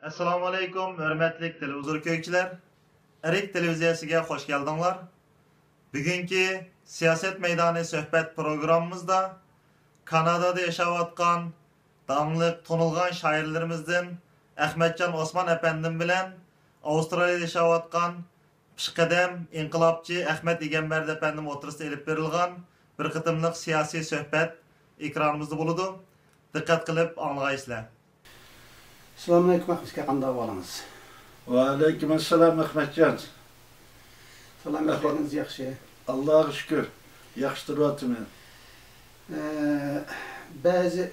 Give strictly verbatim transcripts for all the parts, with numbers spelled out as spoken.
ئەسسالامۇئەلەيكۇم، ھۆرمەتلىك تېلېۋىزور كۆرگۈچىلەر! ئەرك تېلېۋىزىيەسىگە خوش كەلدىڭلار. بۈگۈنكى سىياسەت مەيدانى سۆھبەت پروگراممىمىزدا كانادادا ياشاۋاتقان داڭلىق، تونۇلغان شائىرلىرىمىزدىن ئەخمەتجان ئوسمان ئەپەندىم بىلەن ئاۋسترالىيەدە ياشاۋاتقان پېشقەدەم ئىنقىلابچى ئەخمەت ئىگەمبەردى ئەپەندىم ئوتتۇرىسىدا ئېلىپ بېرىلغان بىر قېتىملىق سىياسىي سۆھبەت ئېكرانىمىزدا بولىدۇ. دىققەت قىلىپ ئاڭلىغايسىلەر. ئەسسالامۇئەلەيكۇم، ئەخمەت ئاكا، قانداق ئەھۋالىڭىز؟ ۋەئەلەيكۇم ئەسسالام، ئەخمەتجان. سالامەتلىكىڭىز ياخشى؟ ئاللاغا شۈكۈر، ياخشى تۇرۇۋاتىمەن. ئە، بەزى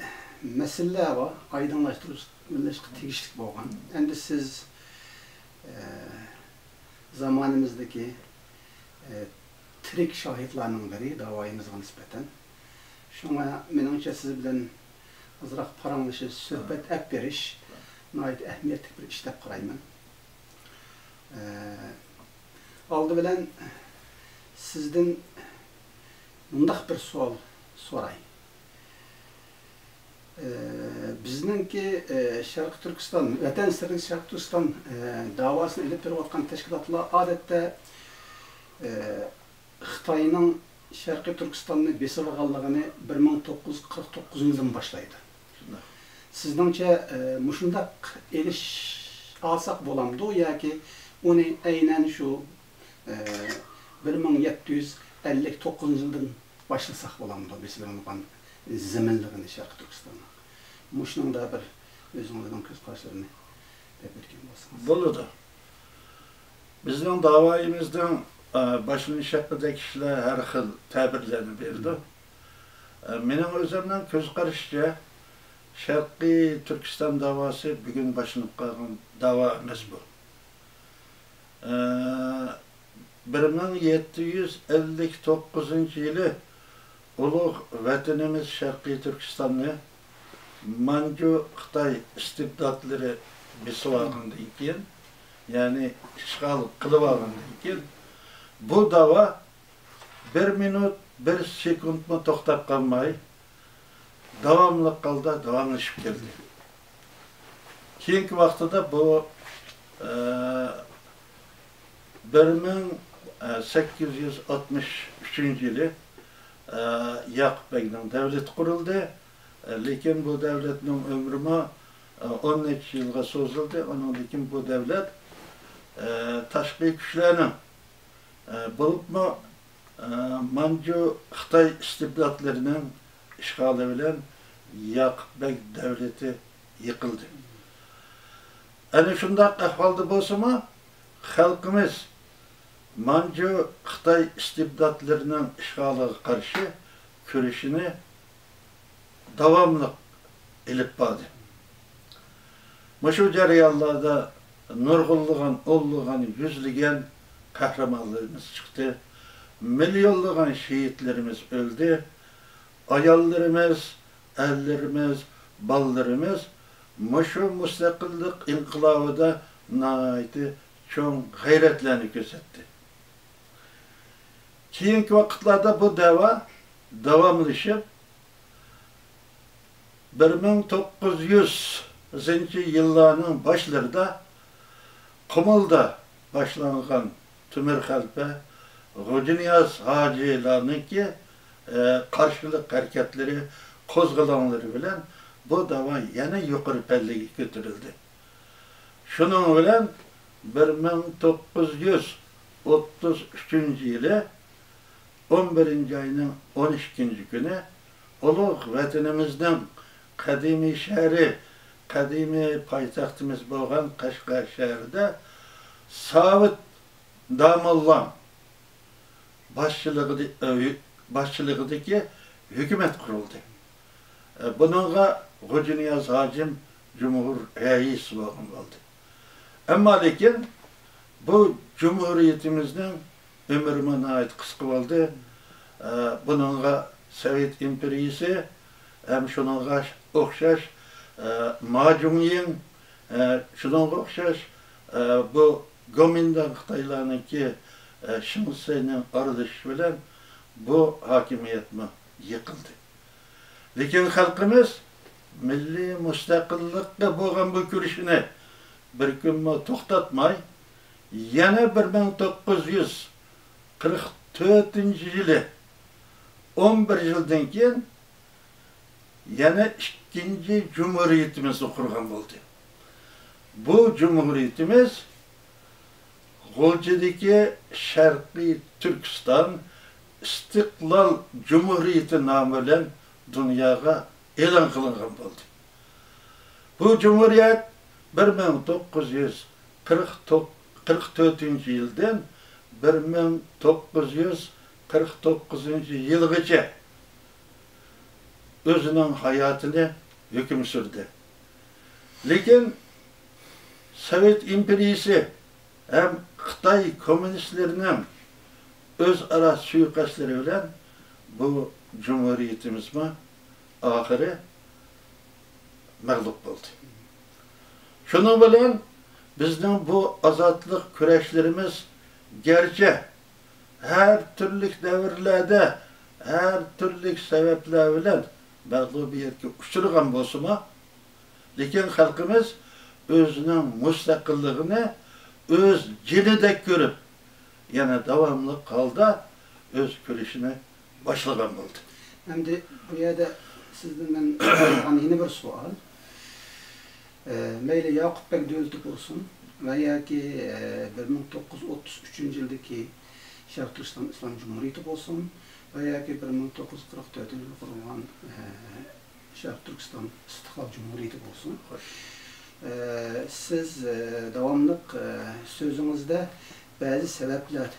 مەسىلىلەر بار، ئايدىڭلاشتۇرۇشقا تېگىشلىك بولغان. ئەمدى سىز، ئە، زامانىمىزدىكى، ئە، تىرىك شاھىتلارنىڭ بىرى داۋايىمىزغا نىسبەتەن. شۇڭا مېنىڭچە سىز بىلەن ئازراق پاراڭلىشىش، سۆھبەت ئەپ بېرىش ناھايىتى ئەھمىيەتلىك بىر ئىش دەپ قارايمەن. ئە، ئالدى بىلەن سىزدىن مۇنداق بىر سوئال سوراي. ئە، بىزنىڭكى، ئە، شەرقىي تۈركىستان، ۋەتەن سىرتىدىكى شەرقىي تۈركىستان، ئە، داۋاسىنى ئېلىپ بېرىۋاتقان تەشكىلاتلار ئادەتتە، ئە، خىتاينىڭ شەرقىي تۈركىستاننى بېسىۋالغانلىقىنى بىر مىڭ توققۇز يۈز قىرىق توققۇزىنچى يىلدىن باشلايدۇ. شۇنداق. سىزنىڭچە، ئە، مۇشۇنداق ئېلىش ئالساق بولامدۇ ياكى ئۇنى ئەينەن شۇ، ئە، بىر مىڭ يەتتە يۈز ئەللىك توققۇزىنچى يىلدىن باشلىساق بولامدۇ، بېسىۋېلىنغان زېمىنلىقىنى شەرقىي تۈركىستاننىڭ؟ مۇشۇنىڭدا بىر ئۆزىڭىزنىڭ كۆز قاراشلىرىنى دەپ ئۆتكەن بولسىڭىز. بولىدۇ. بىزنىڭ داۋايىمىزنىڭ، ئە، باشلىنىش ھەققىدە كىشىلەر ھەر خىل تەبىرلەرنى بېرىدۇ. ئە، مېنىڭ ئۆزۈمنىڭ كۆز قارىشىچە، شەرقىي تۈركىستان داۋاسى بۈگۈن باشلىنىپ قالغان داۋا ئەمەس بۇ. ئە، بىر مىڭ يەتتە يۈز ئەللىك توققۇزىنچى يىلى ئۇلۇغ ۋەتىنىمىز شەرقىي تۈركىستاننى مانجۇ خىتاي ئىستىبداتلىرى بېسىۋالغاندىن كېيىن، يەنى ئىشغال قىلىۋالغاندىن كېيىن، بۇ داۋا بىر مىنۇت، بىر سېكۇنتمۇ توختاپ قالماي، داۋاملىق ھالدا داۋاملىشىپ كەلدى. كېيىنكى ۋاقتىدا بۇ، ئە، بىر مىڭ سەككىز يۈز ئاتمىش ئۈچىنچى يىلى، ئە، ياقۇپ بەگنىڭ دەۋلىتى قۇرۇلدى. ئە، لېكىن بۇ دەۋلەتنىڭ ئۆمرىمۇ، ئە، ئون نەچچە يىلغا سوزۇلدى. ئۇنىڭدىن كېيىن بۇ دەۋلەت، ئە، تاشقى كۈچلەرنىڭ، ئە، بولۇپمۇ، ئە، مانجۇ خىتاي ئىستىبداتلىرىنىڭ ئىشغالى بىلەن ياقۇپ بەگ دەۋلىتى يىقىلدى. ئەنە شۇنداق ئەھۋالدا بولسىمۇ، خەلقىمىز مانجۇ خىتاي ئىستىبداتلىرىنىڭ ئىشغالىغا قارشى كۈرىشىنى داۋاملىق ئېلىپ باردى. مۇشۇ جەريانلاردا نۇرغۇنلىغان، ئونلىغان، يۈزلىگەن قەھرىمانلىرىمىز چىقتى، مىليونلىغان شېھىتلىرىمىز ئۆلدى، ئاياللىرىمىز، ئەرلىرىمىز، بالىلىرىمىز مۇشۇ مۇستەقىللىق ئىنقىلابىدا ناھايىتى چوڭ غەيرەتلەرنى كۆرسەتتى. كېيىنكى ۋاقىتلاردا بۇ دەۋا داۋاملىشىپ، بىر مىڭ توققۇز يۈزىنچى يىللارنىڭ باشلىرىدا قۇمۇلدا باشلانغان تۆمۈر خەلپە، غوجىنىياز ھاجىلارنىڭكى، ئە، قارشىلىق ھەرىكەتلىرى، قوزغىلاڭلىرى بىلەن بۇ داۋا يەنە يۇقىرى پەللىگە كۆتۈرۈلدى. شۇنىڭ بىلەن بىر مىڭ توققۇز يۈز ئوتتۇز ئۈچىنچى يىلى ئون بىرىنچى ئاينىڭ ئون ئىككىنچى كۈنى ئۇلۇغ ۋەتىنىمىزنىڭ قەدىمىي شەھىرى، قەدىمىي پايتەختىمىز بولغان قەشقەر شەھىرىدە ساۋۇت داموللام باشچىلىقىدە-، ئە، ھۆ-، باشچىلىقىدىكى ھۆكۈمەت قۇرۇلدى. ئە، بۇنىڭغا غوجىنىياز ھاجىم جۇمھۇر رەئىس بولغان بولدى. ئەمما لېكىن بۇ جۇمھۇرىيىتىمىزنىڭ ئۆمرىمۇ ناھايىتى قىسقا بولدى. ئە، بۇنىڭغا سوۋېت ئىمپېرىيىسى ھەم شۇنىڭغا ئوخشاش، ئە، ما جۇڭيىڭ، ئە، شۇنىڭغا ئوخشاش، ئە، بۇ گومىنداڭ خىتايلارنىڭكى، ئە، شېڭ شىننىڭ ئارىلىشىشى بىلەن بۇ ھاكىمىيەتمۇ يىقىلدى. لېكىن خەلقىمىز مىللىي مۇستەقىللىققا بولغان بۇ كۈرىشىنى بىر كۈنمۇ توختاتماي، يەنە بىر مىڭ توققۇز يۈز قىرىق تۆتىنچى يىلى، ئون بىر يىلدىن كېيىن، يەنە ئىككىنچى جۇمھۇرىيىتىمىزنى قۇرغان بولدى. بۇ جۇمھۇرىيىتىمىز غۇلجىدىكى شەرقىي تۈركىستان ئىستىقلال جۇمھۇرىيىتى نامى بىلەن دۇنياغا ئېلان قىلىنغان بولدى. بۇ جۇمھۇرىيەت بىر مىڭ توققۇز يۈز قىرىق تۆتىنچى يىلدىن بىر مىڭ توققۇز يۈز قىرىق توققۇزىنچى يىلغىچە ئۆزىنىڭ ھاياتىنى ھۆكۈم سۈردى. لېكىن سوۋېت ئىمپېرىيىسى ھەم خىتاي كوممۇنىستلىرىنىڭ ئۆزئارا سۇيىقەستلىرى بىلەن بۇ جۇمھۇرىيىتىمىزمۇ ئاخىرى مەغلۇپ بولدى. شۇنىڭ بىلەن بىزنىڭ بۇ ئازادلىق كۈرەشلىرىمىز گەرچە ھەر تۈرلۈك دەۋرلەردە، ھەر تۈرلۈك سەۋەبلەر بىلەن مەغلۇبىيەتكە ئۇچرىغان بولسىمۇ، لېكىن خەلقىمىز ئۆزىنىڭ مۇستەقىللىقىنى ئۆز جېنىدەك كۆرۈپ، يەنە داۋاملىق ھالدا ئۆز كۈرىشىنى باشلىغان بولدى. ئەمدى بۇ يەردە سىزدىن مەن سورىغان يەنە بىر سوئال. ئە، مەيلى ياقۇپ بەگ دۆلىتى بولسۇن ۋە ياكى، ئە، بىر مىڭ توققۇز يۈز ئوتتۇز ئۈچىنچى يىلدىكى شەرقىي تۈركىستان ئىسلام جۇمھۇرىيىتى بولسۇن ۋە ياكى بىر مىڭ توققۇز يۈز قىرىق تۆتىنچى يىلى قۇرۇلغان، ئە، شەرقىي تۈركىستان ئىستىقلال جۇمھۇرىيىتى بولسۇن. خوش. ئە، سىز، ئە، داۋاملىق، ئە، سۆزىڭىزدە بەزى سەۋەبلەر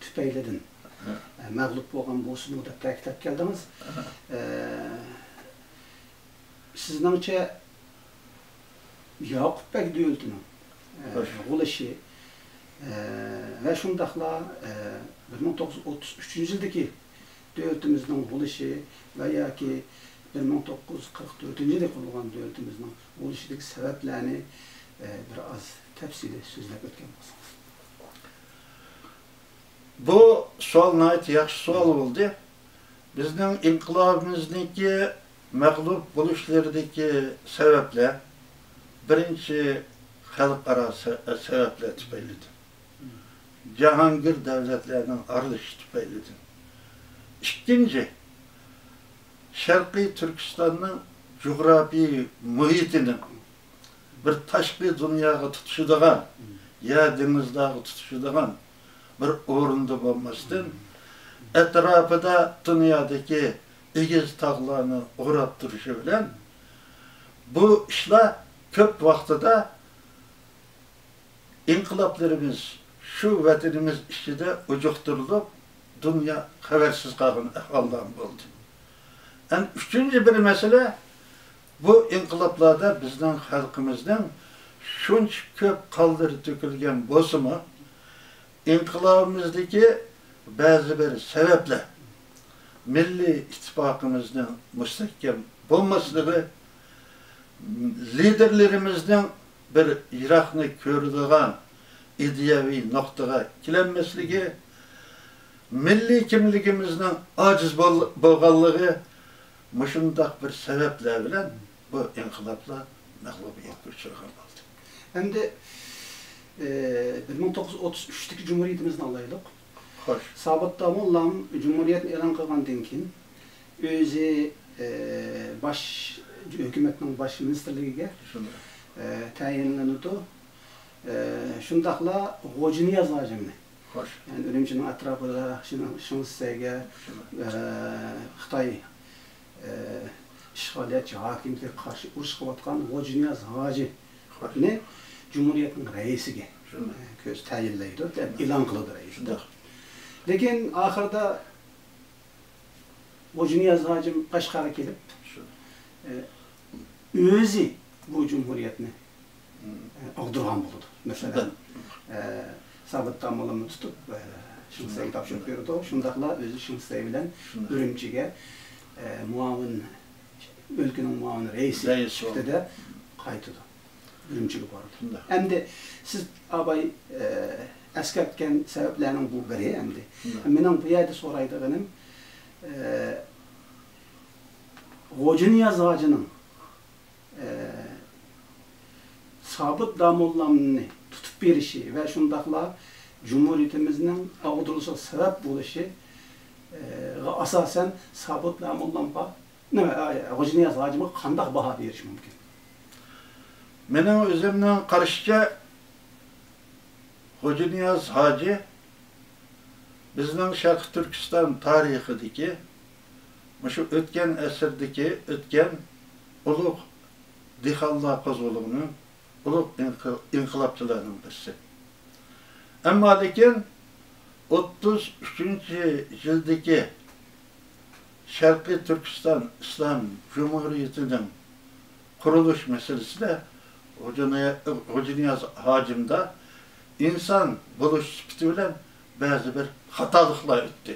تۈپەيلىدىن، ھە، ئە، مەغلۇپ بولغان بولسىمۇ دەپ تەكىتلەپ كەلدىڭىز. ھە. ئە، سىزنىڭچە ياقۇپ بەگ دۆلىتىنىڭ، ئە، خوش. غۇلىشى، ئە، ۋە شۇنداقلا، ئە، بىر مىڭ توققۇز يۈز ئوتتۇز ئۈچىنچى يىلدىكى دۆلىتىمىزنىڭ غۇلىشى ۋە ياكى بىر مىڭ توققۇز يۈز قىرىق تۆتىنچى يىلى قۇرۇلغان دۆلىتىمىزنىڭ غۇلىشىدىكى سەۋەبلەرنى، ئە، بىر ئاز تەپسىلىي سۆزلەپ ئۆتكەن بولسىڭىز. بۇ سوئال ناھايىتى ياخشى سوئال بولدى. بىزنىڭ ئىنقىلابىمىزنىڭكى مەغلۇپ بولۇشلىرىدىكى سەۋەبلەر، بىرىنچى، خەلقئارا سە-، سەۋەبلەر تۈپەيلىدىن، جاھانگىر دۆلەتلەرنىڭ ئارىلىشىشى تۈپەيلىدىن. ئىككىنچى، شەرقىي تۈركىستاننىڭ جۇغراپىيە مۇھىتىنىڭ بىر تاشقى دۇنياغا تۇتىشىدىغان، يەر دېڭىزلارغا تۇتىشىدىغان بىر ئورۇندا بولماستىن، ئەتراپىدا دۇنيادىكى ئېگىز تاغلارنى ئوراپ تۇرۇشى بىلەن، بۇ ئىشلار كۆپ ۋاقتىدا ئىنقىلابلىرىمىز شۇ ۋەتىنىمىز ئىچىدە ئۇجۇقتۇرۇلۇپ، دۇنيا خەۋەرسىز قالغان ئەھۋاللارمۇ بولدى. ئەمدى ئۈچىنچى بىر مەسىلە، بۇ ئىنقىلابلاردا بىزنىڭ خەلقىمىزنىڭ شۇنچە كۆپ قانلىرى تۆكۈلگەن بولسىمۇ، ئىنقىلابىمىزدىكى بەزى بىر سەۋەبلەر، مىللىي ئىتتىپاقىمىزنىڭ مۇستەھكەم بولماسلىقى، لىدېرلىرىمىزنىڭ بىر يىراقنى كۆرىدىغان ئىدىيەۋى نۇقتىغا كېلەلمەسلىكى، مىللىي كىملىكىمىزنىڭ ئاجىز بول-، بولغانلىقى، مۇشۇنداق بىر سەۋەبلەر بىلەن بۇ ئىنقىلابلار مەغلۇبىيەتكە ئۇچرىغان بولدى. ئەمدى، ئى، بىر مىڭ توققۇز يۈز ئوتتۇز ئۈچتىكى جۇمھۇرىيىتىمىزنى ئالايلۇق. خوش. سابىت داموللام جۇمھۇرىيەتنى ئېلان قىلغاندىن كېيىن، ئۆزى، ئى، باش، ھۆكۈمەتنىڭ باش مىنىستىرلىكىگە، شۇنداق. ئى، تەيىنلىنىدۇ. ئى، شۇنداقلا غوجىنىياز ھاجىمنى، خوش. يەنى ئۈرۈمچىنىڭ ئەتراپىدا شىن-، شىڭسەيگە، شۇنداق. ئى، خىتاي، ئى، ئىشغالىيەتچى ھاكىمىيىتىگە قارشى ئۇرۇش قىلىۋاتقان غوجىنىياز ھاجىنى جۇمھۇرىيەتنىڭ رەئىسىگە، شۇنداق. ئى، كۆز تەيىنلەيدۇ، دەپ ئېلان قىلىدۇ رەئىس. شۇنداق. لېكىن ئاخىرىدا غوجىنىياز ھاجىم قەشقەرگە كېلىپ، شۇ. ئى، ئۆزى بۇ جۇمھۇرىيەتنى، مم. ئى، ئاغدۇرغان بولىدۇ. مەسىلەن، شۇنداق. ئى، سابىت داموللامنى تۇتۇپ، ئى، شىڭسەيگە شۇنداق. تاپشۇرۇپ بېرىدۇ. شۇنداقلا ئۆزى شىڭسەي بىلەن شۇنداق. ئۈرۈمچىگە، ئى، مۇئاۋىن، ئۆلكىنىڭ مۇئاۋىن رەئىسى رەئىس سۈپىتىدە قايتىدۇ. ئۈرۈمچىگە بارىدۇ. شۇنداق. ئەمدى سىز ئاباي، ئە، ئەسكەرتكەن سەۋەبلەرنىڭ بۇ بىرى ئەمدى. شۇنداق. مېنىڭ بۇ يەردە سورايدىغىنىم، ئە، غوجىنىياز ھاجىنىڭ، ئە، سابىت داموللامنى تۇتۇپ بېرىشى ۋە شۇنداقلا جۇمھۇرىيىتىمىزنىڭ ئاغدۇرۇلۇشىغا سەۋەب بولۇشىغا ئاساسەن، سابىت داموللامغا، نېمە، ئە، غوجىنىياز ھاجىمغا قانداق باھا بېرىش مۇمكىن؟ مېنىڭ ئۆزۈمنىڭ قارىشىچە، غوجىنىياز ھاجى بىزنىڭ شەرقىي تۈركىستان تارىخىدىكى، مۇشۇ ئۆتكەن ئەسىردىكى ئۆتكەن ئۇلۇغ دېھقانلار قوزغىلىڭىنىڭ ئۇلۇغ ئىنقىل-، ئىنقىلابچىلارنىڭ بىرسى. ئەمما لېكىن ئوتتۇز ئۈچىنچى يىلدىكى شەرقىي تۈركىستان ئىسلام جۇمھۇرىيىتىنىڭ قۇرۇلۇش مەسىلىسىدە غوجىنىيا-، غوجىنىياز ھاجىمدا ئىنسان بولۇش سۈپىتى بىلەن بەزى بىر خاتالىقلار ئۆتتى.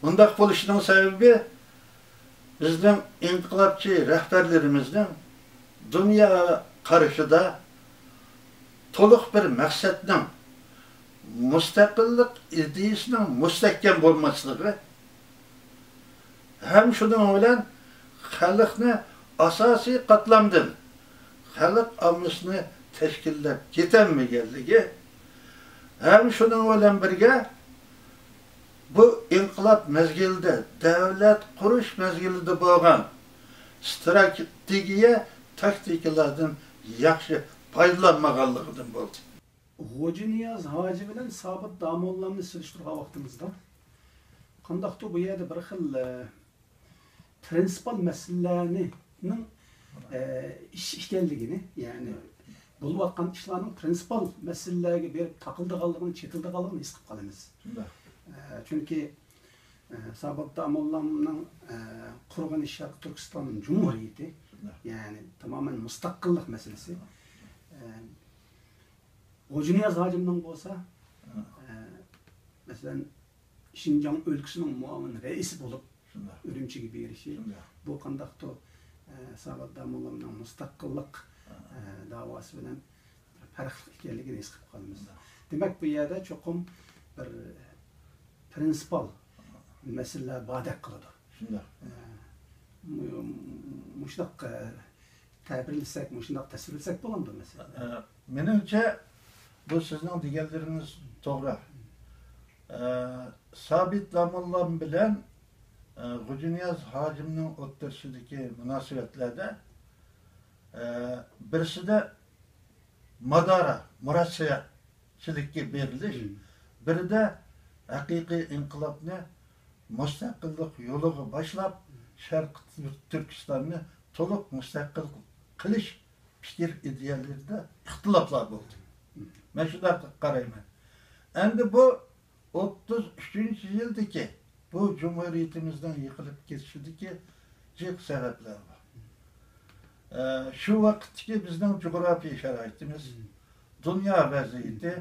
بۇنداق بولۇشىنىڭ سەۋەبى بىزنىڭ ئىنقىلابچى رەھبەرلىرىمىزنىڭ دۇنيا قارىشىدا تولۇق بىر مەقسەتنىڭ، مۇستەقىللىق ئىدىيىسىنىڭ مۇستەھكەم بولماسلىقى ھەم شۇنىڭ بىلەن خەلقنى ئاساسىي قاتلامدىن خەلق ئاممىسىنى تەشكىللەپ كېتەلمىگەنلىكى ھەم شۇنىڭ بىلەن بىرگە بۇ ئىنقىلاب مەزگىلىدە، دۆلەت قۇرۇش مەزگىلىدە بولغان ئىستراتېگىيە، تاكتىكىلاردىن ياخشى پايدىلانمىغانلىقىدىن بولدى. غوجىنىياز ھاجى بىلەن سابىت داموللامنى سېلىشتۇرغان ۋاقتىمىزدا، قانداقتۇر بۇ يەردە بىر خىل، ئە، پرىنسىپال مەسىلىلەرنىڭ، ئە، ئىش ئىكەنلىكىنى، يەنى بولۇۋاتقان ئىشلارنىڭ پرىنسىپال مەسىلىلەرگە بېرىپ تاقىلىدىغانلىقىنى، چېتىلىدىغانلىقىنى ھېس قىلىپ قالىمىز. شۇنداق. ئە، چۈنكى، ئە، سابىت داموللامنىڭ، ئە، قۇرغىنى شەرقىي تۈركىستان جۇمھۇرىيىتى، شۇنداق. يەنى تامامەن مۇستەقىللىق مەسىلىسى. ئە، غوجىنىياز ھاجىمنىڭ بولسا، ئە، مەسىلەن، شىنجاڭ ئۆلكىسىنىڭ مۇئاۋىن رەئىسى بولۇپ، شۇنداق. ئۈرۈمچىگە بېرىشى، شۇنداق. بۇ قانداقتۇر، ئە، سابىت داموللامنىڭ مۇستەقىللىق، ئە، داۋاسى بىلەن بىر پەرقلىق ئىكەنلىكىنى ھېس قىلىپ قالىمىز. شۇنداق. دېمەك، بۇ يەردە چوقۇم بىر پرىنسىپال مەسىلىلەر باردەك قىلىدۇ. شۇنداق. ئە، مۇ-، مۇشۇنداق، ئە، تەبىرلىسەك، مۇشۇنداق تەسۋىرلىسەك بولامدۇ مەسىلىنى؟ ئە، مېنىڭچە، بۇ سىزنىڭ دېگەنلىرىڭىز توغرا. ئە، سابىت داموللام بىلەن، ئە، غوجىنىياز ھاجىمنىڭ ئوتتۇرىسىدىكى مۇناسىۋەتلەردە، ئە، بىرسىدە مادارا، مۇرەسسەچىلىككە بېرىلىش، بىرىدە ھەقىقىي ئىنقىلابنى مۇستەقىللىق يولىغا باشلاپ، شەرقىي تۈركىستاننى تولۇق مۇستەقىل قىلىش پىكىر ئىدىيەلىرىدە ئىختىلاپلار بولدى. مەن شۇنداق قارايمەن. ئەمدى بۇ ئوتتۇز ئۈچىنچى يىلدىكى بۇ جۇمھۇرىيىتىمىزنىڭ يىقىلىپ كېتىشىدىكى جىق سەۋەبلەر بار. ئە، شۇ ۋاقىتتىكى بىزنىڭ جۇغراپىيە شارائىتىمىز، دۇنيا ۋەزىيىتى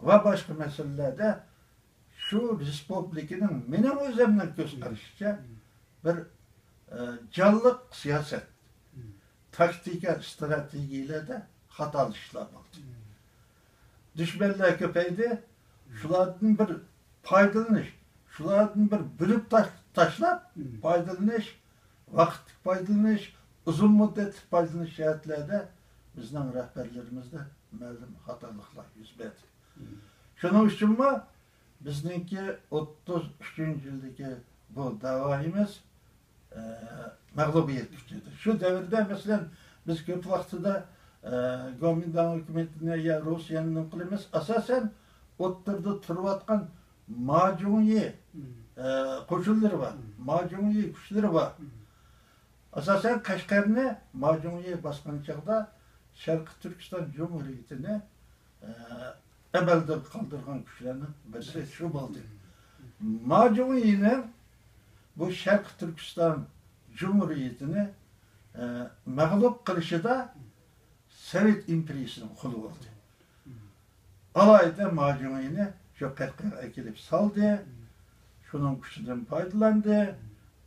ۋە باشقا مەسىلىلەردە شۇ رېسپۇبلىكىنىڭ، مېنىڭ ئۆزۈمنىڭ كۆز قارىشىچە، بىر، ئە، جانلىق سىياسەت، تاكتىكا، ئىستراتېگىيەلەردە خاتالىشىشلار بولدى. دۈشمەنلەر كۆپەيدى. شۇلاردىن بىر پايدىلىنىش، شۇلاردىن بىر بۆلۈپ تاش-، تاشلاپ پايدىلىنىش، ۋاقىتلىق پايدىلىنىش، ئۇزۇن مۇددەتلىك پايدىلىنىش جەھەتلەردە بىزنىڭ رەھبەرلىرىمىزدە مەلۇم خاتالىقلار يۈز بەردى. شۇنىڭ ئۈچۈنمۇ بىزنىڭكى ئوتتۇز ئۈچىنچى يىلدىكى بۇ داۋايىمىز، ئە، مەغلۇبىيەتكە ئۇچرىدى. شۇ دەۋردە، مەسىلەن، بىز كۆپ ۋاقتىدا، ئە، گومىنداڭ ھۆكۈمىتىنى يا روسىيەنى نېمە قىلىمىز، ئاساسەن ئوتتۇرىدا تۇرۇۋاتقان ماجۇڭيى، ئە، قوشۇنلىرى بار، ماجۇڭيى كۈچلىرى بار. ئاساسەن قەشقەرنى ماجۇڭيى باسقان چاغدا شەرقىي تۈركىستان جۇمھۇرىيىتىنى، ئە، ئەمەلدىن قالدۇرغان كۈچلەرنىڭ بىرسى شۇ بولدى. ماجۇڭيىنىڭ بۇ شەرقىي تۈركىستان جۇمھۇرىيىتىنى، ئە، مەغلۇپ قىلىشىدا سوۋېت ئىمپېرىيىسىنىڭ قولى بولدى. ئالاھىدە ماجۇڭيىنى شۇ قەشقەرگە ئەكېلىپ سالدى. شۇنىڭ كۈچىدىن پايدىلاندى.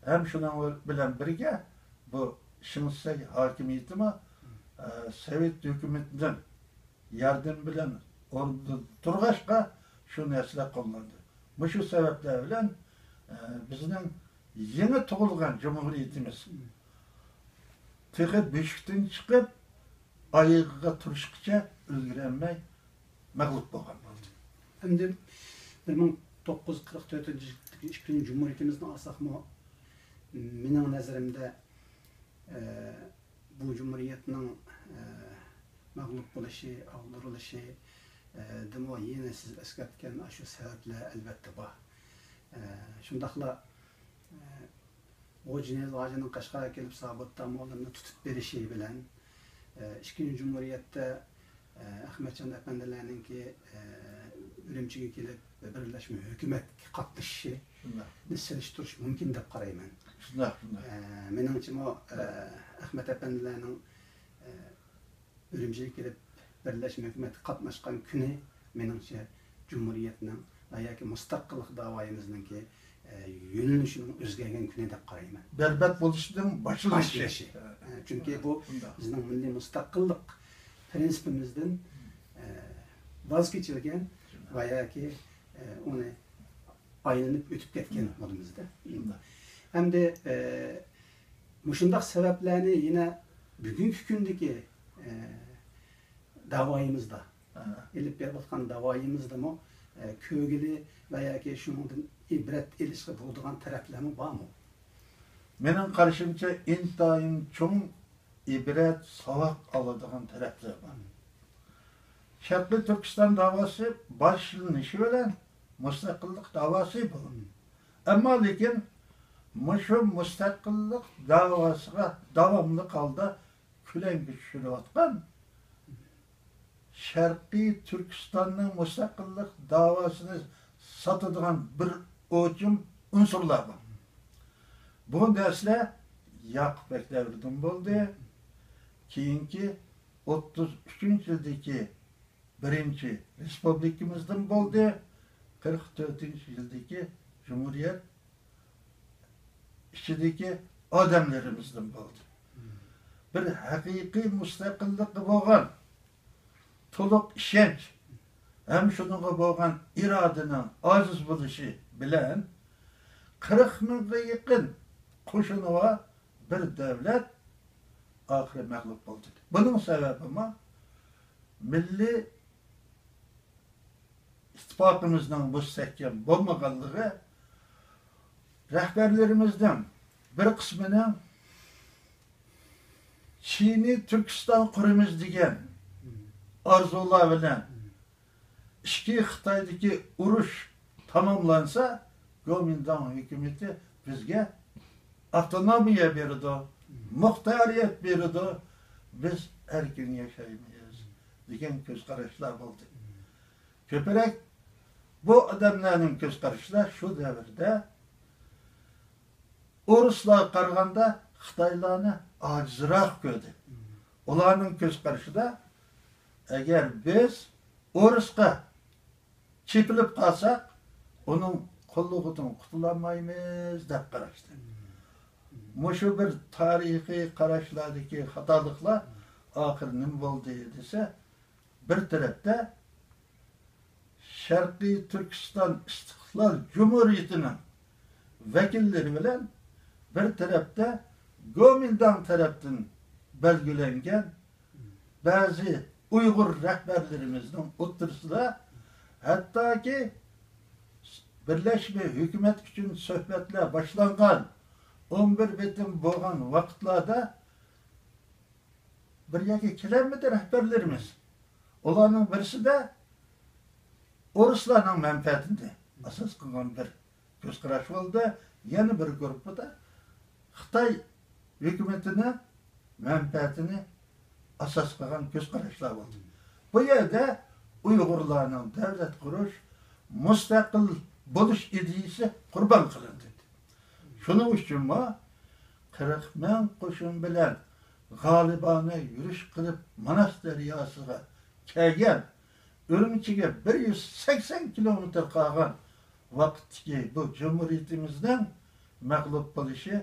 ھەم شۇنىڭ بىلەن بىرگە بۇ شىڭسەي ھاكىمىيىتىمۇ، ئە، سوۋېت ھۆكۈمىتىنىڭ ياردىمى بىلەن ئورنىدىن تۇرغاچقا، شۇ نەرسىلەر قوللاندى. مۇشۇ سەۋەبلەر بىلەن، ئە، بىزنىڭ يېڭى تۇغۇلغان جۇمھۇرىيىتىمىز تېخى بۆشۈكتىن چىقىپ، ئايىغىغا تۇرۇشقىچە ئۈلگۈرەلمەي مەغلۇپ بولغان بولدى. ئەمدى بىر مىڭ توققۇز يۈز قىرىق تۆتىنچى يىلدىكى ئىككىنچى جۇمھۇرىيىتىمىزنى ئالساقمۇ، مېنىڭ نەزىرىمدە، ئە، بۇ جۇمھۇرىيەتنىڭ، ئە، مەغلۇپ بولۇشى، ئاغدۇرۇلۇشى، ئە، دىمۇ يەنە سىز ئەسكەرتكەن ئاشۇ سەۋەبلەر ئەلۋەتتە بار. ئە، شۇنداقلا، ئە، غوجىنىياز ھاجىنىڭ قەشقەرگە كېلىپ سابىت داموللامنى تۇتۇپ بېرىشى بىلەن، ئە، ئىككىنچى جۇمھۇرىيەتتە، ئە، ئەخمەتجان ئەپەندىلەرنىڭكى، ئە، ئۈرۈمچىگە كېلىپ بىرلەشمە ھۆكۈمەتكە قاتنىشىشىنى شۇنداق. سېلىشتۇرۇش مۇمكىن دەپ قارايمەن. شۇنداق، شۇنداق. ئە، مېنىڭچىمۇ، ئە، ئەخمەت ئەپەندىلەرنىڭ، ئە، ئۈرۈمچىگە كېلىپ بىرلەشمە ھۆكۈمەتكە قاتناشقان كۈنى، مېنىڭچە، جۇمھۇرىيەتنىڭ ۋە ياكى مۇستەقىللىق داۋايىمىزنىڭكى، ئە، يۆنىلىشىنىڭ ئۆزگەرگەن كۈنى دەپ قارايمەن. بەربات بولۇشنىڭ باشلىنىشى. باشلىنىشى. ئە، چۈنكى بۇ شۇنداق. بىزنىڭ مىللىي مۇستەقىللىق پىرىنسىپىمىزدىن، ئە، ۋاز كېچىلگەن شۇنداق. ۋە ياكى، ئە، ئۇنى ئايلىنىپ ئۆتۈپ كەتكەن شۇنداق. بولىمىزدە. شۇنداق. ئەمدى، ئە، مۇشۇنداق سەۋەبلەرنى يەنە بۈگۈنكى كۈندىكى، ئە، داۋايىمىزدا، ھە. ئېلىپ بېرىۋاتقان داۋايىمىزدىمۇ، ئە، كۆرگىلى ۋە ياكى شۇنىڭدىن ئىبرەت ئېلىشقا بولىدىغان تەرەپلەرمۇ بارمۇ؟ مېنىڭ قارىشىمچە، ئىنتايىن چوڭ ئىبرەت، ساۋاق ئالىدىغان تەرەپلەر بار. شەرقىي تۈركىستان داۋاسى باشلىنىشى بىلەن مۇستەقىللىق داۋاسى بولدى. ئەمما لېكىن مۇشۇ مۇستەقىللىق داۋاسىغا داۋاملىق ھالدا كۆلەڭگە چۈشۈرۈۋاتقان، شەرقىي تۈركىستاننىڭ مۇستەقىللىق داۋاسىنى ساتىدىغان بىر ئوچۇم ئۇنسۇرلار بار. بۇ نەرسىلەر ياقۇپ بەگ دەۋرىدىن بولدى. كېيىنكى ئوتتۇز ئۈچىنچى يىلدىكى بىرىنچى رېسپۇبلىكىمىزدىن بولدى. قىرىق تۆتىنچى يىلدىكى جۇمھۇرىيەت ئىچىدىكى ئادەملىرىمىزدىن بولدى. بىر ھەقىقىي مۇستەقىللىققا بولغان تولۇق ئىشەنچ ھەم شۇنىڭغا بولغان ئىرادىنىڭ ئاجىز بولۇشى بىلەن، قىرىق مىڭغا يېقىن قوشۇنى بار بىر دۆلەت ئاخىرى مەغلۇپ بولدى. بۇنىڭ سەۋەبىمۇ مىللىي ئىتتىپاقىمىزنىڭ مۇستەھكەم بولمىغانلىقى، رەھبەرلىرىمىزنىڭ بىر قىسمىنىڭ چىنىي تۈركىستان قۇرىمىز دېگەن ئارزۇلار بىلەن ئىچكى خىتايدىكى ئۇرۇش تاماملانسا، گومىنداڭ ھۆكۈمىتى بىزگە ئاپتونومىيە بېرىدۇ، مۇختارىيەت بېرىدۇ، بىز ئەركىن ياشايمىز دېگەن كۆز قاراشلار بولدى. كۆپرەك بۇ ئادەملەرنىڭ كۆز قارىشىدا شۇ دەۋردە ئورۇسلارغا قارىغاندا خىتايلارنى ئاجىزراق كۆردى. ئۇلارنىڭ كۆز قارىشىدا، ئەگەر بىز ئورۇسقا چېپىلىپ قالساق، ئۇنىڭ قۇللۇقىدىن قۇتۇلالمايمىز دەپ قاراشتى. مۇشۇ بىر تارىخىي قاراشلاردىكى خاتالىقلار ئاخىرى نېمە بولدى دېسە، بىر تەرەپتە شەرقىي تۈركىستان ئىستىقلال جۇمھۇرىيىتىنىڭ ۋەكىللىرى بىلەن بىر تەرەپتە گومىنداڭ تەرەپتىن بەلگىلەنگەن بەزى ئۇيغۇر رەھبەرلىرىمىزنىڭ ئوتتۇرىسىدا ھەتتاكى بىرلەشمە ھۆكۈمەت ئۈچۈن سۆھبەتلەر باشلانغان ئون بىر بېتىم بولغان ۋاقىتلاردا بىر يەرگە كېلەلمىدى رەھبەرلىرىمىز. ئۇلارنىڭ بىرسىدە ئورۇسلارنىڭ مەنپەئەتىنى ئاساس قىلغان بىر كۆز قاراش بولدى. يەنە بىر گۇرۇپپىدا خىتاي ھۆكۈمىتىنىڭ مەنپەئەتىنى ئاساس قىلغان كۆز قاراشلار بولدى. بۇ يەردە ئۇيغۇرلارنىڭ دۆلەت قۇرۇش، مۇستەقىل بولۇش ئىدىيىسى قۇربان قىلىندى. شۇنىڭ ئۈچۈنمۇ قىرىق مىڭ قوشۇن بىلەن غالىبانە يۈرۈش قىلىپ ماناس دەرياسىغا كەلگەن، ئۈرۈمچىگە بىر يۈز سەكسەن كىلومېتىر قالغان ۋاقىتتىكى بۇ جۇمھۇرىيىتىمىزنىڭ مەغلۇپ بولۇشى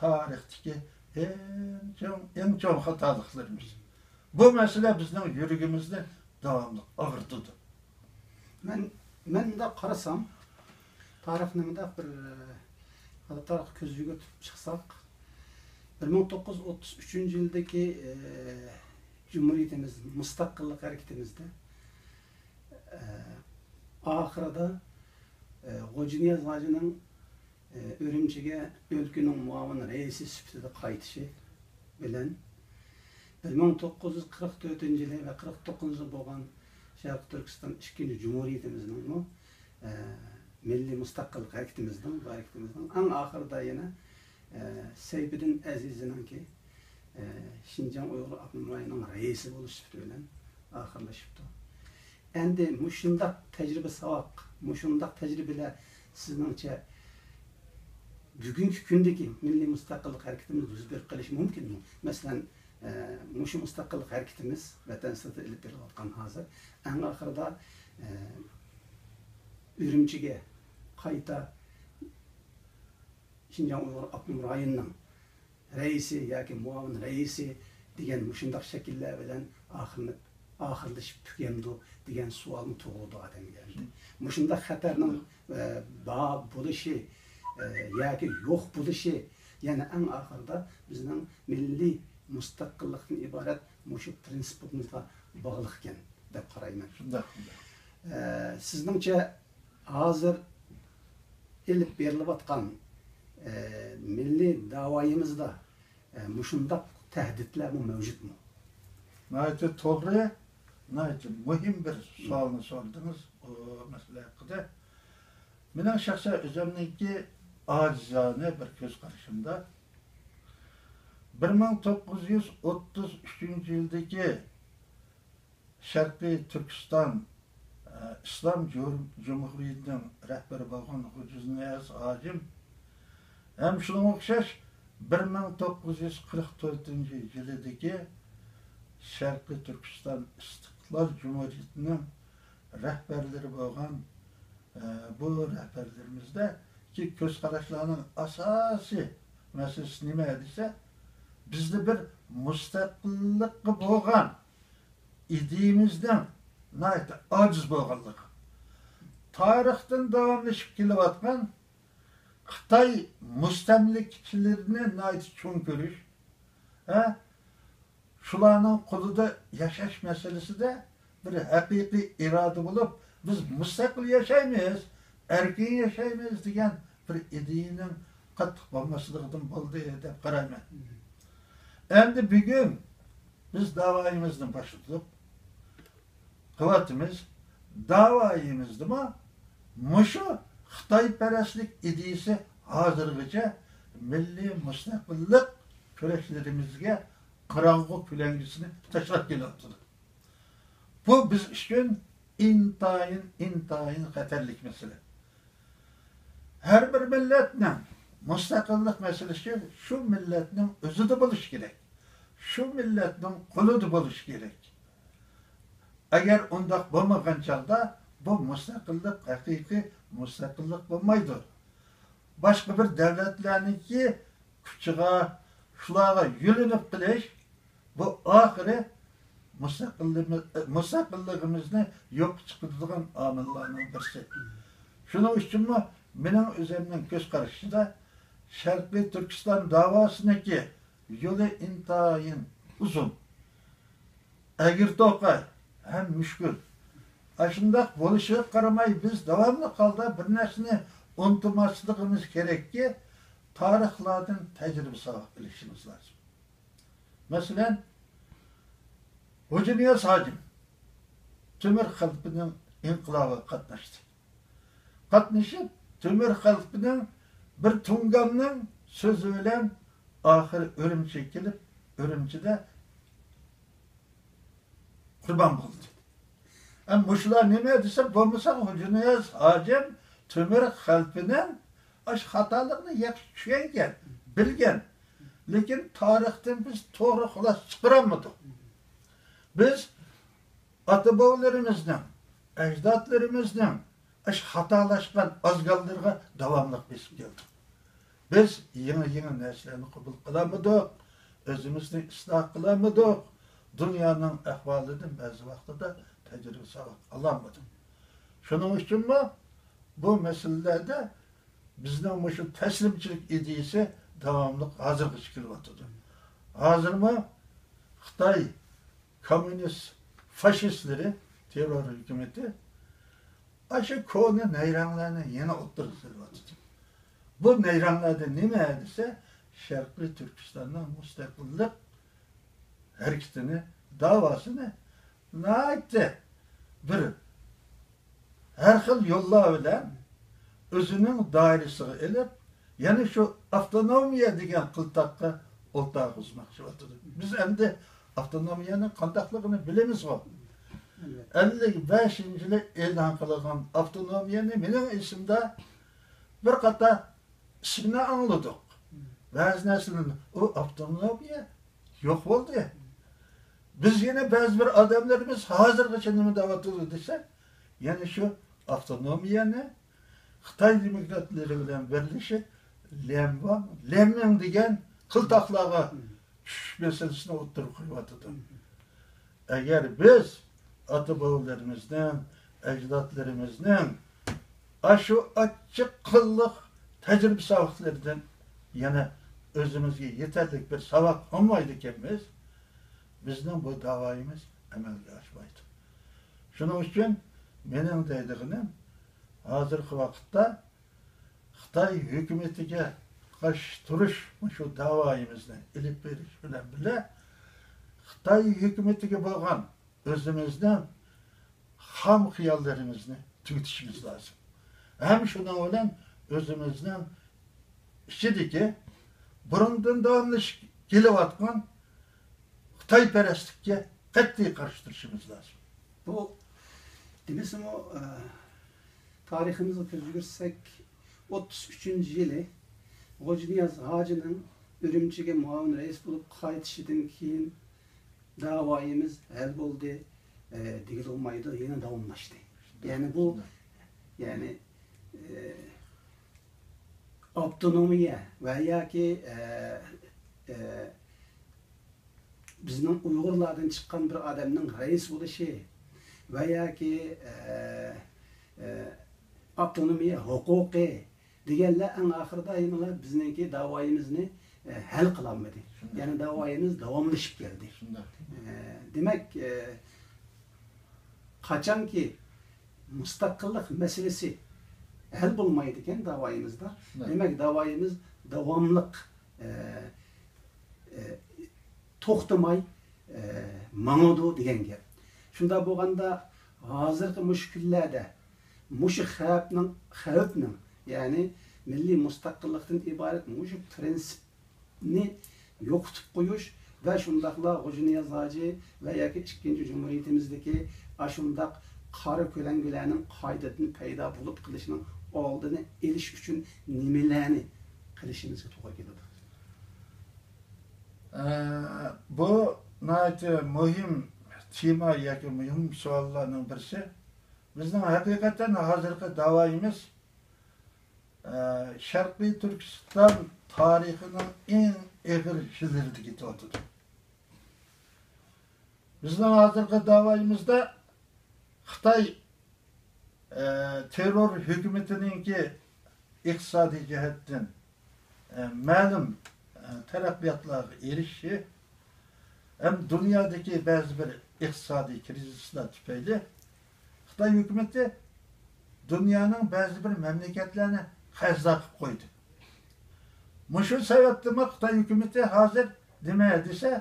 تارىختىكى ئەڭ چوڭ، ئەڭ چوڭ خاتالىقلىرىمىز. بۇ مەسىلە بىزنىڭ يۈرىكىمىزنى داۋاملىق ئاغرىتىدۇ. مەن، مەن مۇنداق قارىسام، تارىخنى مۇنداق بىر، ئە، تارىخقا كۆز يۈگۈرتۈپ چىقساق، بىر مىڭ توققۇز يۈز ئوتتۇز ئۈچىنچى يىلدىكى، ئە، جۇمھۇرىيىتىمىز، مۇستەقىللىق ھەرىكىتىمىزدە، ئە، ئاخىرىدا، ئە، غوجىنىياز ھاجىنىڭ، ئە، ئۈرۈمچىگە ئۆلكىنىڭ مۇئاۋىن رەئىسى سۈپىتىدە قايتىشى بىلەن، بىر مىڭ توققۇز يۈز قىرىق تۆتىنچى يىلى ۋە قىرىق توققۇزىنچى يىلى بولغان شەرقىي تۈركىستان ئىككىنچى جۇمھۇرىيىتىمىزنىڭمۇ، ئە، مىللىي مۇستەقىللىق ھەرىكىتىمىزنىڭ، بۇ ھەرىكىتىمىزنىڭ ئەڭ ئاخىرىدا يەنە، ئە، سەيپىدىن ئەزىزىنىڭكى، ئە، شىنجاڭ ئۇيغۇر ئاپتونوم رايونىنىڭ رەئىسى بولۇش سۈپىتى بىلەن ئاخىرلىشىپتۇ. ئەمدى مۇشۇنداق تەجرىبە ساۋاق، مۇشۇنداق تەجرىبىلەر سىزنىڭچە بۈگۈنكى كۈندىكى مىللىي مۇستەقىللىق ھەرىكىتىمىزدە يۈز بېرىپ قېلىشى مۇمكىنمۇ؟ مەسىلەن، ئە، مۇشۇ مۇستەقىللىق ھەرىكىتىمىز ۋەتەن سىرتىدا ئېلىپ بېرىلىۋاتقان ھازىر، ئەڭ ئاخىرىدا، ئە، ئۈرۈمچىگە قايتا شىنجاڭ ئۇيغۇر ئاپتونوم رايونىنىڭ رەئىسى ياكى مۇئاۋىن رەئىسى دېگەن مۇشۇنداق شەكىللەر بىلەن ئاخىرلىنىپ، ئاخىرلىشىپ تۈگەمدۇ دېگەن سوئالمۇ تۇغۇلىدۇ ئادەمگە. مۇشۇنداق خەتەرنىڭ، ئە، بار بولۇشى، ئە، ياكى يوق بولۇشى يەنە ئەڭ ئاخىرىدا بىزنىڭ مىللىي مۇستەقىللىقتىن ئىبارەت مۇشۇ پىرىنسىپىمىزغا باغلىق ئىكەن دەپ قارايمەن. شۇنداق، شۇنداق. ئە، سىزنىڭچە ھازىر ئېلىپ بېرىلىۋاتقان، ئە، مىللىي داۋايىمىزدا، ئە، مۇشۇنداق تەھدىتلەرمۇ مەۋجۇتمۇ؟ ناھايىتى توغرا، ناھايىتى مۇھىم بىر سوئالنى سورىدىڭىز بۇ مەسىلە ھەققىدە. مېنىڭ شەخسەن ئۆزۈمنىڭكى ئاجىزانە بىر كۆز قارىشىمدا، بىر مىڭ توققۇز يۈز ئوتتۇز ئۈچىنچى يىلدىكى شەرقىي تۈركىستان، ئە، ئىسلام جۇ-، جۇمھۇرىيىتىنىڭ رەھبىرى بولغان غوجىنىياز ھاجىم ھەم شۇنىڭغا ئوخشاش بىر مىڭ توققۇز يۈز قىرىق تۆتىنچى يىلىدىكى شەرقىي تۈركىستان ئىستىقلال جۇمھۇرىيىتىنىڭ رەھبەرلىرى بولغان، ئە، بۇ رەھبەرلىرىمىزدىكى كۆز قاراشلارنىڭ ئاساسىي مەسىلىسى نېمە دېسە، بىزدە بىر مۇستەقىللىققا بولغان ئىدىيىمىزنىڭ ناھايىتى ئاجىز بولغانلىقى، تارىختىن داۋاملىشىپ كېلىۋاتقان خىتاي مۇستەملىكىچىلىرىنى ناھايىتى چوڭ كۆرۈش، ھە؟ شۇلارنىڭ قولىدا ياشاش مەسىلىسىدە بىر ھەقىقىي ئىرادە بولۇپ، بىز مۇستەقىل ياشايمىز، ئەركىن ياشايمىز دېگەن بىر ئىدىيەنىڭ قاتتىق بولماسلىقىدىن بولدى دەپ قارايمەن. ئەمدى بۈگۈن بىز داۋايىمىزنى باشلىدۇق، قىلىۋاتىمىز. داۋايىمىزدىمۇ مۇشۇ خىتايپەرەسلىك ئىدىيىسى ھازىرغىچە مىللىي مۇستەقىللىق كۈرەشلىرىمىزگە قاراڭغۇ كۆلەڭگىسىنى تاشلاپ كېلىۋاتىدۇ. بۇ بىز ئۈچۈن ئىنتايىن، ئىنتايىن خەتەرلىك مەسىلە. ھەر بىر مىللەتنىڭ مۇستەقىللىق مەسىلىسى شۇ مىللەتنىڭ ئۆزىدە بولۇشى كېرەك. شۇ مىللەتنىڭ قولىدا بولۇشى كېرەك. ئەگەر ئۇنداق بولمىغان چاغدا بۇ مۇستەقىللىق ھەقىقىي مۇستەقىللىق بولمايدۇ. باشقا بىر دۆلەتلەرنىڭكى كۇچىغا، شۇلارغا يۆلىنىپ قېلىش، بۇ ئاخىرى مۇستەقىللىقىمىز-، مۇستەقىللىقىمىزنى يوققا چىقىرىدىغان ئامىللارنىڭ بىرسى. شۇنىڭ ئۈچۈنمۇ مېنىڭ ئۆزۈمنىڭ كۆز قارىشىدا شەرقىي تۈركىستان داۋاسىنىڭكى يولى ئىنتايىن ئۇزۇن، ئەگرى توقاي ھەم مۈشكۈل. ئاشۇنداق بولۇشىغا قارىماي، بىز داۋاملىق ھالدا بىر نەرسىنى ئۇنتۇماسلىقىمىز كېرەككى، تارىخلاردىن تەجرىبە ساۋاق ئېلىشىمىز لازىم. مەسىلەن، غوجىنىياز ھاجىم تۆمۈر خەلپىنىڭ ئىنقىلابىغا قاتناشتى. قاتنىشىپ، تۆمۈر خەلپىنىڭ بىر تۇڭگاننىڭ سۆزى بىلەن ئاخىرى ئۈرۈمچىگە كېلىپ، ئۈرۈمچىدە قۇربان بولدى. ئە، مۇشۇلار نېمە دېسە، بولمىسا غوجىنىياز ھاجىم تۆمۈر خەلپىنىڭ ئاشۇ خاتالىقىنى ياخشى چۈشەنگەن، بىلگەن. لېكىن تارىختىن بىز توغرا خۇلاسە چىقىرالمىدۇق. بىز ئاتا-بوۋىلىرىمىزنىڭ، ئەجدادلىرىمىزنىڭ ئاشۇ خاتالاشقان ئازگاللىرىغا داۋاملىق بېسىپ كەلدۇق. بىز يېڭى-يېڭى نەرسىلەرنى قوبۇل قىلالمىدۇق، ئۆزىمىزنى ئىسلاھ قىلالمىدۇق، دۇنيانىڭ ئەھۋالىدىن بەزى ۋاقتىدا تەجرىبە ساۋاق ئالالمىدۇق. شۇنىڭ ئۈچۈنمۇ بۇ مەسىلىلەردە بىزنىڭ مۇشۇ تەسلىمچىلىك ئىدىيىسى داۋاملىق ھازىرغىچە كېلىۋاتىدۇ. ھازىرمۇ خىتاي كوممۇنىست فاشىستلىرى، تېررور ھۆكۈمىتى ئاشۇ كونا نەيرەڭلەرنى يەنە ئوتتۇرىغا سېلىۋاتىدۇ. بۇ نەيرەڭلەردە نېمە دېسە، شەرقىي تۈركىستاننىڭ مۇستەقىللىق ھەرىكىتىنى، داۋاسىنى ناھايىتى بىر ھەر خىل يوللار بىلەن ئۆزىنىڭ دائىرىسىغا ئېلىپ، يەنە شۇ ئاپتونومىيە دېگەن قىلتاققا ئولتۇرغۇزماقچى بولۇۋاتىدۇ. بىز ئەمدى ئاپتونومىيەنىڭ قانداقلىقىنى بىلىمىزغۇ. ئەللىك بەشىنچى يىلى ئېلان قىلىنغان ئاپتونومىيەنى مېنىڭ ئېسىمدە بىر قاتار ئىسمىنى ئاڭلىدۇق. بەزى نەرسىلەرنى، ئۇ ئاپتونومىيە يوق بولدى. بىز يەنە بەزى بىر ئادەملىرىمىز ھازىرغىچە نېمە دەۋاتىدۇ دېسەك، يەنە شۇ ئاپتونومىيەنى خىتاي دېموكراتلىرى بىلەن بىرلىشىپ، ليەنۋاڭ، ليەنمىڭ دېگەن قىلتاقلارغا چۈشۈش مەسىلىسىنى ئوتتۇرىغا قويۇۋاتىدۇ. ئەگەر بىز ئاتا-بوۋىلىرىمىزنىڭ، ئەجدادلىرىمىزنىڭ ئاشۇ ئاچچىق قانلىق تەجرىبە-ساۋاقلىرىدىن يەنە ئۆزىمىزگە يېتەرلىك بىر ساۋاق ئالمايدىكەنمىز، بىزنىڭ بۇ داۋايىمىز ئەمەلگە ئاشمايدۇ. شۇنىڭ ئۈچۈن مېنىڭ دەيدىغىنىم، ھازىرقى ۋاقىتتا خىتاي ھۆكۈمىتىگە قارشى تۇرۇش، مۇشۇ داۋايىمىزنى ئېلىپ بېرىش بىلەن بىللە، خىتاي ھۆكۈمىتىگە بولغان ئۆزىمىزنىڭ خام خىياللىرىمىزنى تۈگىتىشىمىز لازىم. ھەم شۇنىڭ بىلەن ئۆزىمىزنىڭ ئىچىدىكى بۇرۇندىن داۋاملىشىپ كېلىۋاتقان خىتايپەرەسلىككە قەتئىي قارشى تۇرۇشىمىز لازىم. بۇ دېمىسىمۇ، ئە، تارىخىمىزغا كۆز يۈگۈرتسەك، ئوتتۇز ئۈچىنچى يىلى غوجىنىياز ھاجىنىڭ ئۈرۈمچىگە مۇئاۋىن رەئىس بولۇپ قايتىشىدىن كېيىن داۋايىمىز ھەل بولدى، ئە، دېگىلى بولمايدۇ، يەنە داۋاملاشتى. يەنى بۇ، يەنى، ئە، ئاپتونومىيە ۋە ياكى، ئە، ئە، بىزنىڭ ئۇيغۇرلاردىن چىققان بىر ئادەمنىڭ رەئىس بولۇشى ۋە ياكى، ئە، ئە، ئاپتونومىيە ھوقۇقى دېگەنلەر ئەڭ ئاخىرىدا يەنىلا بىزنىڭكى داۋايىمىزنى، ئە، ھەل قىلالمىدى. شۇنداق. يەنى داۋايىمىز داۋاملىشىپ كەلدى. شۇنداق. ئە، دېمەك، ئە، قاچانكى مۇستەقىللىق مەسىلىسى ھەل بولمايدىكەن داۋايىمىزدا، شۇنداق. دېمەك، داۋايىمىز داۋاملىق، ئە، ئە، توختىماي، ئە، ماڭىدۇ دېگەن گەپ. شۇنداق بولغاندا، ھازىرقى مۇشۇ كۈنلەردە مۇشۇ خەۋپنىڭ، خەۋپنىڭ، يەنى مىللىي مۇستەقىللىقتىن ئىبارەت مۇشۇ پىرىنسىپنى يوقىتىپ قويۇش ۋە شۇنداقلا غوجىنىياز ھاجى ۋە ياكى ئىككىنچى جۇمھۇرىيىتىمىزدىكى ئاشۇنداق قارا كۆلەڭگىلەرنىڭ قايتىدىن پەيدا بولۇپ قېلىشىنىڭ ئالدىنى ئېلىش ئۈچۈن نېمىلەرنى قىلىشىمىزغا توغرا كېلىدۇ؟ ئە، بۇ ناھايىتى مۇھىم تېما ياكى مۇھىم سوئاللارنىڭ بىرسى. بىزنىڭ ھەقىقەتەن ھازىرقى داۋايىمىز، ئە، شەرقىي تۈركىستان تارىخىنىڭ ئەڭ ئېغىر يىللىرىدا كېتىۋاتىدۇ. بىزنىڭ ھازىرقى داۋايىمىزدا خىتاي، ئە، تېررور ھۆكۈمىتىنىڭكى ئىقتىسادىي جەھەتتىن، ئە، مەلۇم، ئە، تەرەققىياتلارغا ئېرىشىشى ھەم دۇنيادىكى بەزى بىر ئىقتىسادىي كىرىزىسلار تۈپەيلى خىتاي ھۆكۈمىتى دۇنيانىڭ بەزى بىر مەملىكەتلەرنى قەرزدار قىلىپ قويدى. مۇشۇ سەۋەبتىنمۇ خىتاي ھۆكۈمىتى ھازىر نېمە دېسە،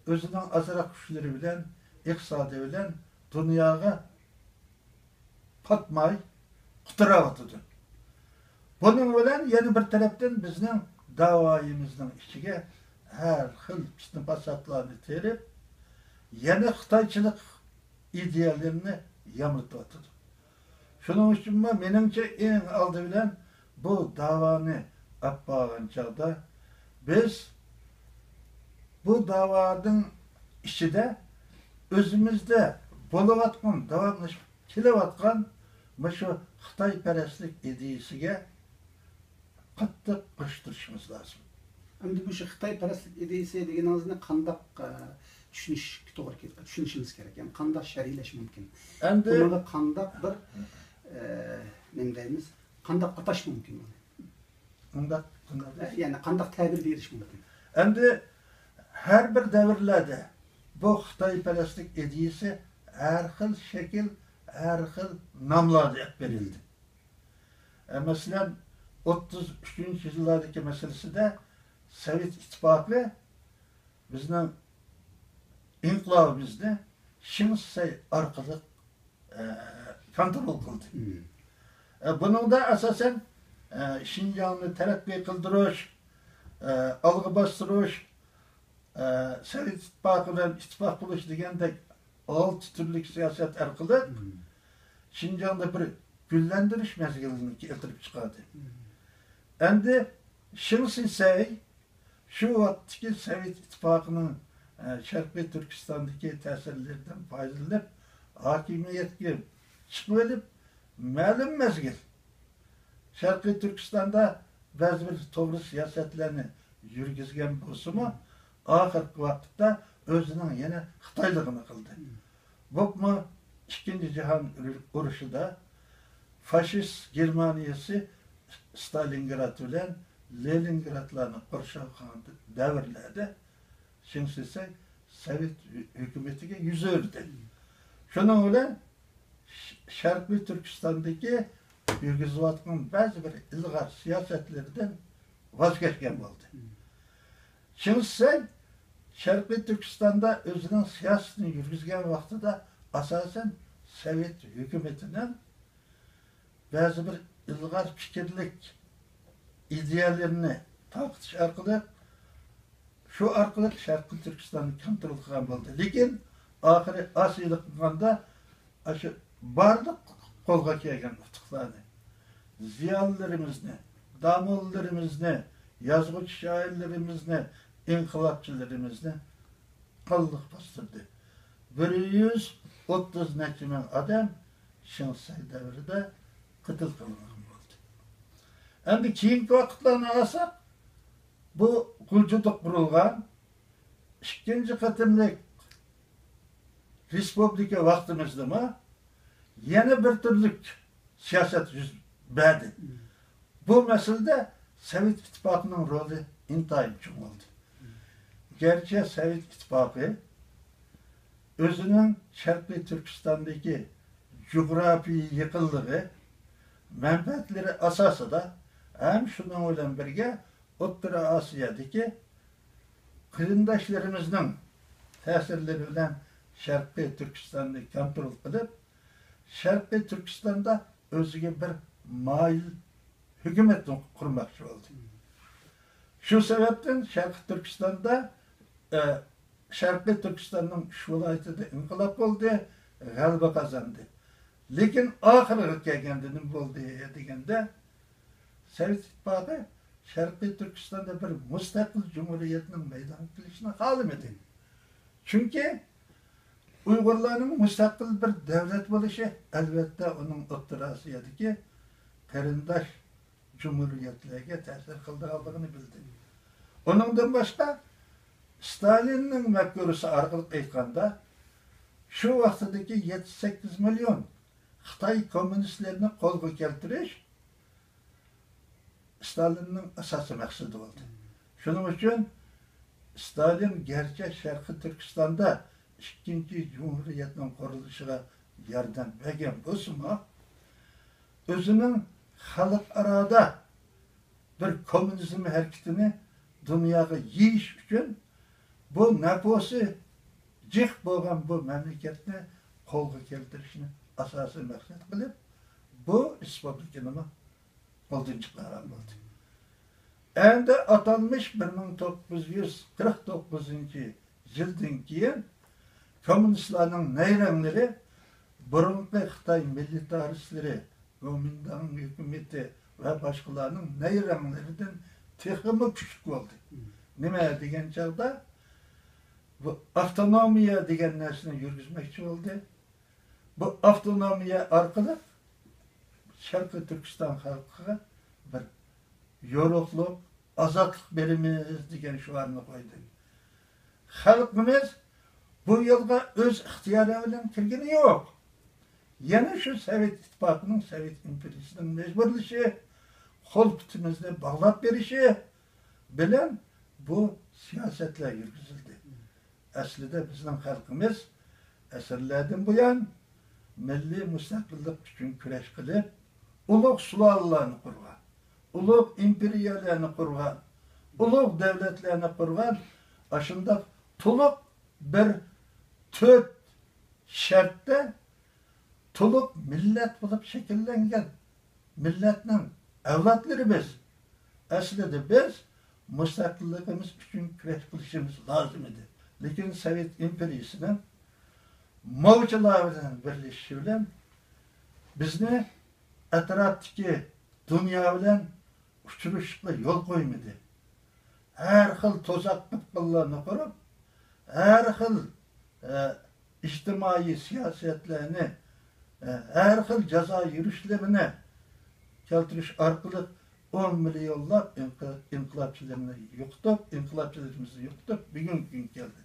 ئۆزىنىڭ ئازراق كۈچلىرى بىلەن، ئىقتىسادى بىلەن دۇنياغا پاتماي قۇتراۋاتىدۇ. بۇنىڭ بىلەن يەنە بىر تەرەپتىن بىزنىڭ داۋايىمىزنىڭ ئىچىگە ھەر خىل پىتنە-پاساتلارنى تېرىپ، يەنە خىتايچىلىق ئىدىيەلىرىنى يامرىتىۋاتىدۇ. شۇنىڭ ئۈچۈنمۇ مېنىڭچە ئەڭ ئالدى بىلەن بۇ داۋانى ئاپ بارغان چاغدا بىز بۇ داۋانىڭ ئىچىدە ئۆزىمىزدە بولۇۋاتقان، داۋاملىشىپ كېلىۋاتقان مۇشۇ خىتايپەرەسلىك ئىدىيىسىگە قاتتىق قارشى تۇرۇشىمىز لازىم. ئەمدى مۇشۇ خىتايپەرەسلىك ئىدىيىسى دېگىنىڭىزنى قانداق، ئە، چۈشىنىشكە توغرا كېلىدۇ، چۈشىنىشىمىز كېرەك؟ يەنى قانداق شەرھلەش مۇمكىن؟ ئەمدى بۇنىڭغا قانداق بىر، ئە، نېمە دەيمىز؟ قانداق ئاتاش مۇمكىن بۇنى؟ قانداق، قانداق؟ ئە، يەنى قانداق تەبىر بېرىش مۇمكىن؟ ئەمدى ھەر بىر دەۋرلەردە بۇ خىتايپەرەسلىك ئىدىيىسى ھەر خىل شەكىل، ھەر خىل ناملاردا ئېلىپ بېرىلدى. ئە، مەسىلەن، ئوتتۇز ئۈچىنچى يىللاردىكى مەسىلىسىدە سوۋېت ئىتتىپاقى بىزنىڭ ئىنقىلابىمىزنى شېڭ شىسەي ئارقىلىق، ئە، كونترول قىلدى. ئە، بۇنىڭدا ئاساسەن، ئە، شىنجاڭنى تەرەققىي قىلدۇرۇش، ئە، ئالغا باستۇرۇش، ئە، سوۋېت ئىتتىپاقى بىلەن ئىتتىپاق بولۇش دېگەندەك ئالتە تۈرلۈك سىياسەت ئارقىلىق شىنجاڭدا بىر گۈللەندۈرۈش مەزگىلىنى كەلتۈرۈپ چىقاردى. ئەمدى شېڭ شىسەي شۇ ۋاقىتتىكى سوۋېت ئىتتىپاقىنىڭ، ئە، شەرقىي تۈركىستاندىكى تەسىرلىرىدىن پايدىلىنىپ، ھاكىمىيەتكە چىقىۋېلىپ، مەلۇم مەزگىل شەرقىي تۈركىستاندا بەزى بىر توغرا سىياسەتلەرنى يۈرگۈزگەن بولسىمۇ، ئاخىرقى ۋاقىتتا ئۆزىنىڭ يەنە خىتايلىقىنى قىلدى. بولۇپمۇ ئىككىنچى جاھان ئۇرۇشىدا فاشىست گېرمانىيەسى ستالىنگراد بىلەن لېنىنگرادلارنى قورشاپ قالغان دەۋرلەردە شېڭ شىسەي سوۋېت ھۆ-، ھۆكۈمىتىگە يۈز ئۆردى. شۇنىڭ بىلەن ش-، شەرقىي تۈركىستاندىكى يۈرگۈزۈۋاتقان بەزى بىر ئىلغار سىياسەتلىرىدىن ۋاز كەچكەن بولدى. شېڭ شىسەي شەرقىي تۈركىستاندا ئۆزىنىڭ سىياسىتىنى يۈرگۈزگەن ۋاقتىدا ئاساسەن سوۋېت ھۆكۈمىتىنىڭ بەزى بىر ئىلغار پىكىرلىك ئىدىيەلىرىنى تارقىتىش ئارقىلىق، شۇ ئارقىلىق شەرقىي تۈركىستاننى كونترول قىلغان بولدى. لېكىن ئاخىرى ئاسىيلىق قىلغاندا، ئاشۇ بارلىق قولغا كەلگەن ئۇتۇقلارنى، زىيالىيلىرىمىزنى، داموللىرىمىزنى، يازغۇچى شائىرلىرىمىزنى، ئىنقىلابچىلىرىمىزنى قانلىق باستۇردى. بىر يۈز ئوتتۇز نەچچە مىڭ ئادەم شېڭ شىسەي دەۋرىدە قەتل قىلىنغان بولدى. ئەمدى كېيىنكى ۋاقىتلارنى ئالساق، بۇ غۇلجىدا قۇرۇلغان ئىككىنچى قېتىملىق رېسپۇبلىكا ۋاقتىمىزدىمۇ يەنە بىر تۈرلۈك سىياسەت يۈز بەردى. بۇ مەسىلىدە سوۋېت ئىتتىپاقىنىڭ رولى ئىنتايىن چوڭ بولدى. گەرچە سوۋېت ئىتتىپاقى ئۆزىنىڭ شەرقىي تۈركىستاندىكى جۇغراپىيە يېقىنلىقى، مەنپەئەتلىرى ئاساسىدا ھەم شۇنىڭ بىلەن بىرگە ئوتتۇرا ئاسىيادىكى قېرىنداشلىرىمىزنىڭ تەسىرلىرى بىلەن شەرقىي تۈركىستاننى كونترول قىلىپ، شەرقىي تۈركىستاندا ئۆزىگە بىر مايىل ھۆكۈمەتنى قۇرماقچى بولدى. شۇ سەۋەبتىن شەرقىي تۈركىستاندا، ئە، شەرقىي تۈركىستاننىڭ ئۈچ ۋىلايىتىدە ئىنقىلاب بولدى، غەلىبە قازاندى. لېكىن ئاخىرىغا كەلگەندە نېمە بولدى دېگەندە، سوۋېت ئىتتىپاقى شەرقىي تۈركىستاندا بىر مۇستەقىل جۇمھۇرىيەتنىڭ مەيدانغا كېلىشىنى خالىمىدى. چۈنكى ئۇيغۇرلارنىڭ مۇستەقىل بىر دۆلەت بولۇشى، ئەلۋەتتە، ئۇنىڭ ئوتتۇرا ئاسىيادىكى قېرىنداش جۇمھۇرىيەتلەرگە تەسىر قىلىدىغانلىقىنى بىلدى. ئۇنىڭدىن باشقا، ستالىننىڭ مەپكۇرىسى ئارقىلىق ئېيتقاندا، شۇ ۋاقتىدىكى يەتتە سەككىز مىليون خىتاي كوممۇنىستلىرىنى قولغا كەلتۈرۈش ستالىننىڭ ئاساسىي مەقسىتى بولدى. شۇنىڭ ئۈچۈن ستالىن گەرچە شەرقىي تۈركىستاندا ئىككىنچى جۇمھۇرىيەتنىڭ قۇرۇلۇشىغا ياردەم بەرگەن بولسىمۇ، ئۆزىنىڭ خەلقئارادا بىر كوممۇنىزم ھەرىكىتىنى دۇنياغا يېيىش ئۈچۈن بۇ نەپوسى جىق بولغان بۇ مەملىكەتنى قولغا كەلتۈرۈشنى ئاساسىي مەقسەت قىلىپ، بۇ رېسپۇبلىكىنىمۇ قولدىن چىقارغان بولدى. ئەمدى ئاتالمىش بىر مىڭ توققۇز يۈز قىرىق توققۇزىنچى يىلدىن كېيىن كوممۇنىستلارنىڭ نەيرەڭلىرى بۇرۇنقى خىتاي مىلىتارىستلىرى، گومىنداڭ ھۆكۈمىتى ۋە باشقىلارنىڭ نەيرەڭلىرىدىن تېخىمۇ كۈچلۈك بولدى. نېمە دېگەن چاغدا، بۇ ئاپتونومىيە دېگەن نەرسىنى يۈرگۈزمەكچى بولدى. بۇ ئاپتونومىيە ئارقىلىق شەرقىي تۈركىستان خەلقىگە بىر يورۇقلۇق، ئازادلىق بېرىمىز دېگەن شوئارنى قويدى. خەلقىمىز بۇ يولغا ئۆز ئىختىيارى بىلەن كىرگىنى يوق. يەنە شۇ سوۋېت ئىتتىپاقىنىڭ، سوۋېت ئىمپېرىيىسىنىڭ مەجبۇرلىشى، قول پۇتىمىزنى باغلاپ بېرىشى بىلەن بۇ سىياسەتلەر يۈرگۈزۈلدى. ئەسلىدە بىزنىڭ خەلقىمىز ئەسىرلەردىن بۇيان مىللىي مۇستەقىللىق ئۈچۈن كۈرەش قىلىپ، ئۇلۇغ سۇلالىلەرنى قۇرغان، ئۇلۇغ ئىمپېرىيەلەرنى قۇرغان، ئۇلۇغ دۆلەتلەرنى قۇرغان، ئاشۇنداق تولۇق بىر تۆت شەرتتە تولۇق مىللەت بولۇپ شەكىللەنگەن مىللەتنىڭ ئەۋلادلىرى بىز. ئەسلىدە بىز مۇستەقىللىقىمىز ئۈچۈن كۈرەش قىلىشىمىز لازىم ئىدى. لېكىن سوۋېت ئىمپېرىيىسىنىڭ موۋچىلار بىلەن بىرلىشىشى بىلەن بىزنى ئەتراپتىكى دۇنيا بىلەن ئۇچرىشىشقا يول قويمىدى. ھەر خىل تۇزاق تۇغقانلارنى قۇرۇپ، ھەر خىل، ئە، ئىجتىمائىي سىياسەتلەرنى، ئە، ھەر خىل جازا يۈرۈشلىرىنى كەلتۈرۈش ئارقىلىق ئون مىليونلاپ ئىنقى-، ئىنقىلابچىلىرىنى يوقىتىپ، ئىنقىلابچىلىرىمىزنى يوقىتىپ، بۈگۈنكى كۈنگە كەلدى.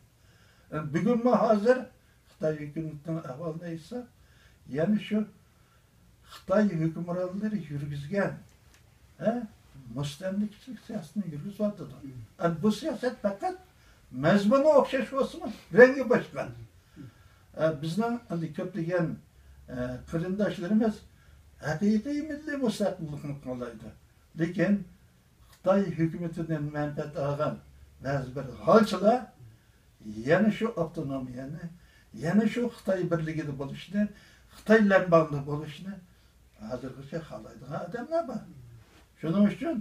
ئە، بۈگۈنمۇ ھازىر خىتاي ھۆكۈمىتىنىڭ ئەھۋالىنى ئېيتساق، يەنە شۇ خىتاي ھۆكۈمرانلىرى يۈرگۈزگەن، ھە، مۇستەملىكىچىلىك سىياسىتىنى يۈرگۈزۈۋاتىدۇ. ئەمدى بۇ سىياسەت پەقەت مەزمۇنى ئوخشاش بولسىمۇ، رەڭگى باشقا. ئە، بىزنىڭ ئەمدى كۆپلىگەن، ئە، قېرىنداشلىرىمىز ھەقىقىي مىللىي مۇستەقىللىقنى قوغلايدۇ. لېكىن خىتاي ھۆكۈمىتىدىن مەنپەئەت ئالغان بەزى بىر غالچىلار يەنە شۇ ئاپتونومىيەنى، يەنە شۇ خىتاي بىرلىكىدە بولۇشنى، خىتاي لەنباڭدا بولۇشنى ھازىرغىچە خالايدىغان ئادەملەر بار. شۇنىڭ ئۈچۈن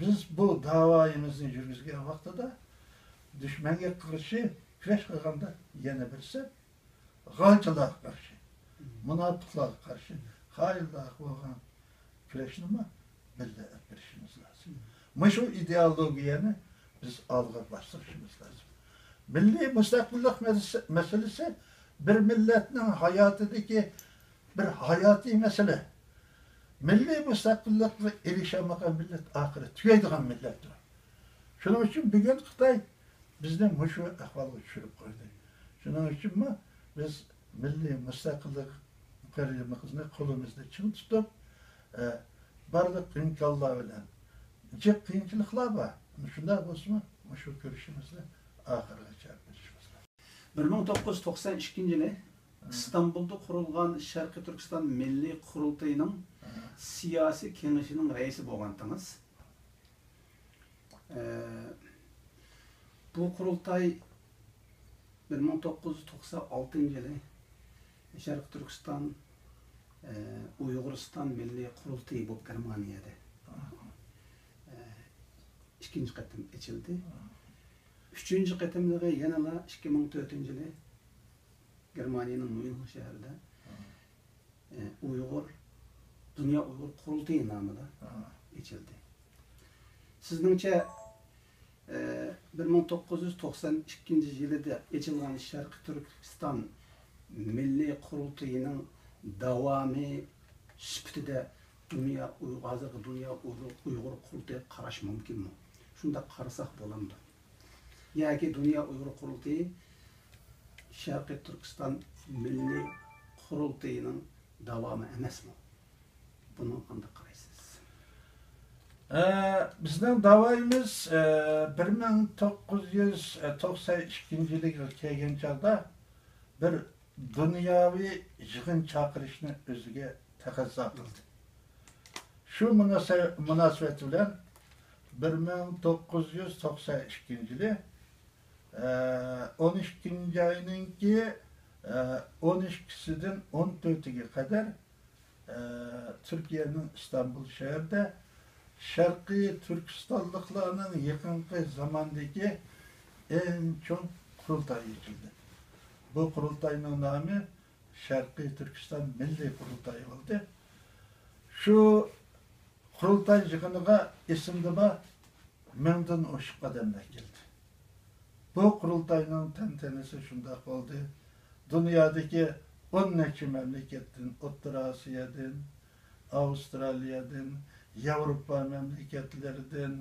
بىز بۇ داۋايىمىزنى يۈرگۈزگەن ۋاقتىدا دۈشمەنگە قارشى كۈرەش قىلغاندا يەنە بىرسى غالچىلارغا قارشى، مۇناپىقلارغا قارشى، خائىنلارغا بولغان كۈرەشنىمۇ بىللە ئېلىپ بېرىشىمىز لازىم. مۇشۇ ئىدېئولوگىيەنى بىز ئالغا باستۇرۇشىمىز لازىم. مىللىي مۇستەقىللىق مەسىلىسى بىر مىللەتنىڭ ھاياتىدىكى بىر ھاياتىي مەسىلە. مىللىي مۇستەقىللىققا ئېرىشەلمىگەن مىللەت ئاخىرى تۈگەيدىغان مىللەتتۇر. شۇنىڭ ئۈچۈن بۈگۈن خىتاي بىزنى مۇشۇ ئەھۋالغا چۈشۈرۈپ قويدى. شۇنىڭ ئۈچۈنمۇ بىز مىللىي مۇستەقىللىق مۇقەررىمىمىزنى قولىمىزدا چىڭ تۇتۇپ، ئە، بارلىق ئىمكانلار بىلەن، جىق قىيىنچىلىقلار بار. شۇنداق بولسىمۇ، مۇشۇ كۈرىشىمىزنى ئاخىرىغىچە ئېلىپ بېرىشىمىز لازىم. بىر مىڭ توققۇز يۈز توقسان ئىككىنچى يىلى ئىستانبۇلدا قۇرۇلغان شەرقىي تۈركىستان مىللىي قۇرۇلتىيىنىڭ سىياسىي كېڭىشىنىڭ رەئىسى بولغانتىڭىز. ئە، بۇ قۇرۇلتاي بىر مىڭ توققۇز يۈز توقسان ئالتىنچى يىلى شەرقىي تۈركىستان، ئە، ئۇيغۇرىستان مىللىي قۇرۇلتىيى بولۇپ گېرمانىيەدە، ئە، ئىككىنچى قېتىم ئېچىلدى. ئۈچىنچى قېتىملىقى يەنىلا ئىككى مىڭ تۆتىنچى يىلى گېرمانىيەنىڭ ميۇنخېن شەھىرىدە ئە، ئۇيغۇر، دۇنيا ئۇيغۇر قۇرۇلتىيى نامىدا ئېچىلدى. سىزنىڭچە، ئە، بىر مىڭ توققۇز يۈز توقسان ئىككىنچى يىلىدا ئېچىلغان شەرقىي تۈركىستان مىللىي قۇرۇلتىيىنىڭ داۋامى سۈپىتىدە دۇنيا ئۇي-، ھازىرقى دۇنيا ئۇيغۇر، ئۇيغۇر قۇرۇلتىيىغا قاراش مۇمكىنمۇ؟ شۇنداق قارىساق بولامدۇ؟ ياكى دۇنيا ئۇيغۇر قۇرۇلتىيى شەرقىي تۈركىستان مىللىي قۇرۇلتىيىنىڭ داۋامى ئەمەسمۇ؟ بۇنىڭغا قانداق قارايسىز؟ ئە، بىزنىڭ داۋايىمىز، ئە، بىر مىڭ توققۇز يۈز توقسان ئىككىنچى يىلىغا كەلگەن چاغدا بىر دۇنياۋى يىغىن چاقىرىشنى ئۆزىگە تەقەززا قىلدى. شۇ مۇناسە-، مۇناسىۋەت بىلەن بىر مىڭ توققۇز يۈز توقسان ئىككىنچى يىلى، ئە، ئون ئىككىنچى ئاينىڭكى، ئە، ئون ئىككىسىدىن ئون تۆتىگە قەدەر، ئە، تۈركىيەنىڭ ئىستانبۇل شەھىرىدە شەرقىي تۈركىستانلىقلارنىڭ يېقىنقى زاماندىكى ئەڭ چوڭ قۇرۇلتايى ئېچىلدى. بۇ قۇرۇلتاينىڭ نامى شەرقىي تۈركىستان مىللىي قۇرۇلتايى بولدى. شۇ قۇرۇلتاي يىغىنىغا ئېسىمدە بار، مىڭدىن ئوشۇق ئادەملەر كەلدى. بۇ قۇرۇلتاينىڭ تەنتەنىسى شۇنداق بولدى. دۇنيادىكى ئون نەچچە مەملىكەتتىن، ئوتتۇرا ئاسىيادىن، ئاۋسترالىيەدىن، ياۋروپا مەملىكەتلىرىدىن،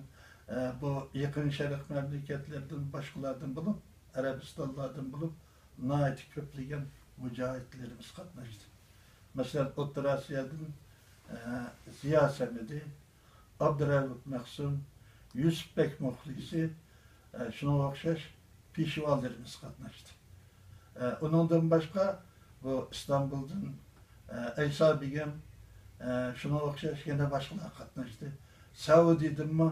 ئە، بۇ يېقىن شەرق مەملىكەتلىرىدىن، باشقىلاردىن بولۇپ، ئەرەبىستانلاردىن بولۇپ، ناھايىتى كۆپلىگەن مۇجاھىدلىرىمىز قاتناشتى. مەسىلەن، ئوتتۇرا ئاسىيادىن، ئە، زىيا سەمىدى، ئابدۇرەئۇپ مەخسۇم، يۈسۈپبەك مۇخلىسى، ئە، شۇنىڭغا ئوخشاش پېشۋالىرىمىز قاتناشتى. ئە، ئۇنىڭدىن باشقا بۇ ئىستانبۇلدىن، ئە، ئەيسا بېگىم، ئە، شۇنىڭغا ئوخشاش يەنە باشقىلار قاتناشتى. سەئۇدىدىنمۇ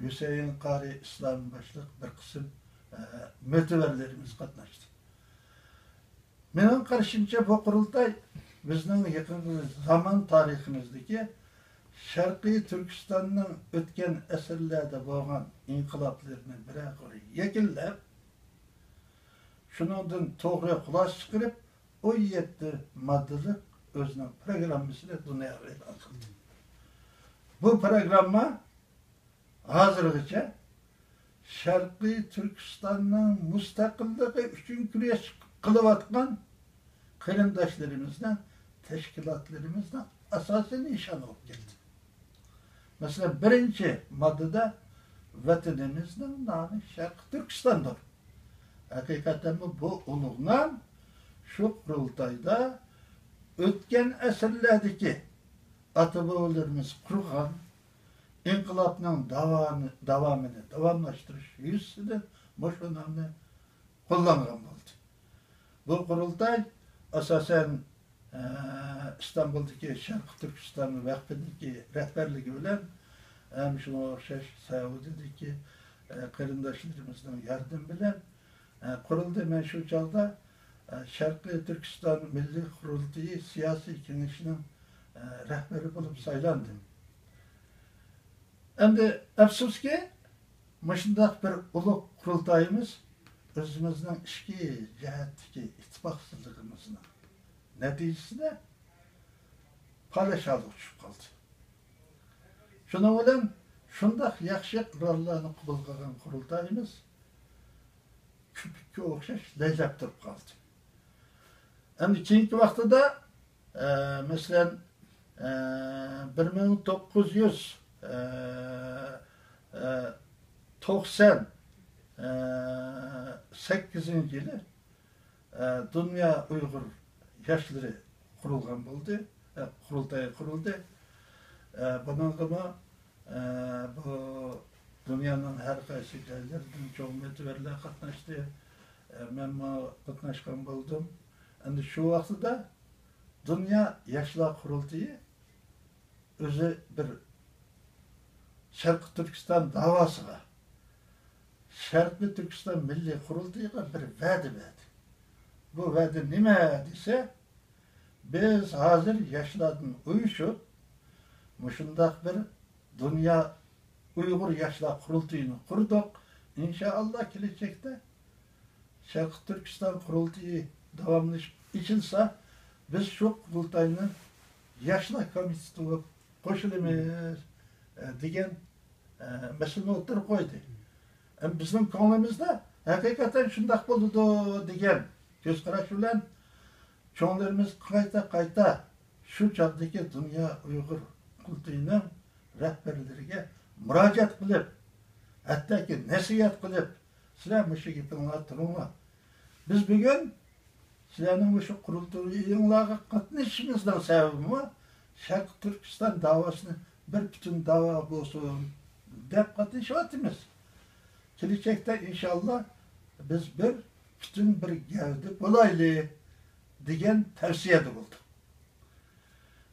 ھۈسەيىن قارى ئىسلامى باشلىق بىر قىسىم، ئە، مۆتىۋەرلىرىمىز قاتناشتى. مېنىڭ قارىشىمچە، بۇ قۇرۇلتاي بىزنىڭ يېقىنقى زامان تارىخىمىزدىكى شەرقىي تۈركىستاننىڭ ئۆتكەن ئەسىرلەردە بولغان ئىنقىلابلىرىنى بىرەر قۇر يەكۈنلەپ، شۇنىڭدىن توغرا خۇلاسە چىقىرىپ، ئون يەتتە ماددىلىق ئۆزىنىڭ پروگراممىسىنى دۇنياغا ئېلان قىلدى. بۇ پروگرامما ھازىرغىچە شەرقىي تۈركىستاننىڭ مۇستەقىللىقى ئۈچۈن كۈرەش قىلىۋاتقان قېرىنداشلىرىمىزنىڭ، تەشكىلاتلىرىمىزنىڭ ئاساسىي نىشانى بولۇپ كەلدى. مەسىلەن، بىرىنچى ماددىدا ۋەتىنىمىزنىڭ نامى شەرقىي تۈركىستاندۇر. ھەقىقەتەنمۇ بۇ ئۇلۇغ نام شۇ قۇرۇلتايدا ئۆتكەن ئەسىرلەردىكى ئاتا-بوۋىلىرىمىز قۇرغان ئىنقىلابنىڭ داۋامى، داۋامىنى داۋاملاشتۇرۇش يۈزىسىدىن مۇشۇ نامنى قوللانغان بولدى. بۇ قۇرۇلتاي ئاساسەن، ئە، ئىستانبۇلدىكى شەرقىي تۈركىستان ۋەقپىنىڭكى رەھبەرلىكى بىلەن ھەم شۇنىڭغا ئوخشاش سەئۇدىدىكى، ئە، قېرىنداشلىرىمىزنىڭ ياردىمى بىلەن، ئە، قۇرۇلدى. مەن شۇ چاغدا، ئە، شەرقىي تۈركىستان مىللىي قۇرۇلتىيى سىياسىي كېڭىشىنىڭ، ئە، رەھبىرى بولۇپ سايلاندىم. ئەمدى ئەپسۇسكى، مۇشۇنداق بىر ئۇلۇغ قۇرۇلتايىمىز ئۆزىمىزنىڭ ئىچكى جەھەتتىكى ئىتتىپاقسىزلىقىمىزنىڭ نەتىجىسىدە پالەچ ھالغا چۈشۈپ قالدى. شۇنىڭ بىلەن شۇنداق ياخشى قارارلارنى قوبۇل قىلغان قۇرۇلتايىمىز كۆپۈككە ئوخشاش لەيلەپ تۇرۇپ قالدى. ئەمدى كېيىنكى ۋاقتىدا، ئە، مەسىلەن، ئە، بىر مىڭ توققۇز يۈز، ئە، ئە، توقسان، ئە، سەككىزىنچى يىلى، ئە، دۇنيا ئۇيغۇر ياشلىرى قۇرۇلغان بولدى، ئە، قۇرۇلتايى قۇرۇلدى. ئە، بۇنىڭغىمۇ ئە، بۇ دۇنيانىڭ ھەر قايسى جايلىرىدىن چوڭ مۆتىۋەرلەر قاتناشتى. ئە، مەنمۇ قاتناشقان بولدۇم. ئەمدى شۇ ۋاقتىدا دۇنيا ياشلار قۇرۇلتىيى ئۆزى بىر شەرقىي تۈركىستان داۋاسىغا، شەرقىي تۈركىستان مىللىي قۇرۇلتىيىغا بىر ۋەدە بەردى. بۇ ۋەدە نېمە دېسە، بىز ھازىر ياشلاردىن ئۇيۇشۇپ، مۇشۇنداق بىر دۇنيا ئۇيغۇر ياشلار قۇرۇلتىيىنى قۇردۇق. ئىنشائاللا، كېلەچەكتە شەرقىي تۈركىستان قۇرۇلتىيى داۋاملىشىپ ئېچىلسا، بىز شۇ قۇرۇلتاينى ياشلار كومىتېتى بولۇپ قوشۇلىمىز، ئە، دېگەن، ئە، مەسىلىنى ئوتتۇرىغا قويدى. ئەم، بىزنىڭ كۆڭلىمىزدە ھەقىقەتەن شۇنداق بولىدۇ دېگەن كۆز قاراش بىلەن چوڭلىرىمىز قايتا-قايتا شۇ چاغدىكى دۇنيا ئۇيغۇر قۇرۇلتىيىنىڭ رەھبەرلىرىگە مۇراجىئەت قىلىپ، ھەتتاكى نەسىھەت قىلىپ، سىلەر مۇشۇ گېپىڭلاردا تۇرۇڭلار. بىز بۈگۈن سىلەرنىڭ مۇشۇ قۇرۇلتىيىڭلارغا قاتنىشىشىمىزنىڭ سەۋەبىمۇ شەرقىي تۈركىستان داۋاسىنى بىر پۈتۈن داۋا بولسۇن دەپ قاتنىشىۋاتىمىز. كېلىچەكتە ئىنشاللا بىز بىر پۈتۈن بىر گەۋدە بولايلى دېگەن تەۋسىيەدە بولدۇق.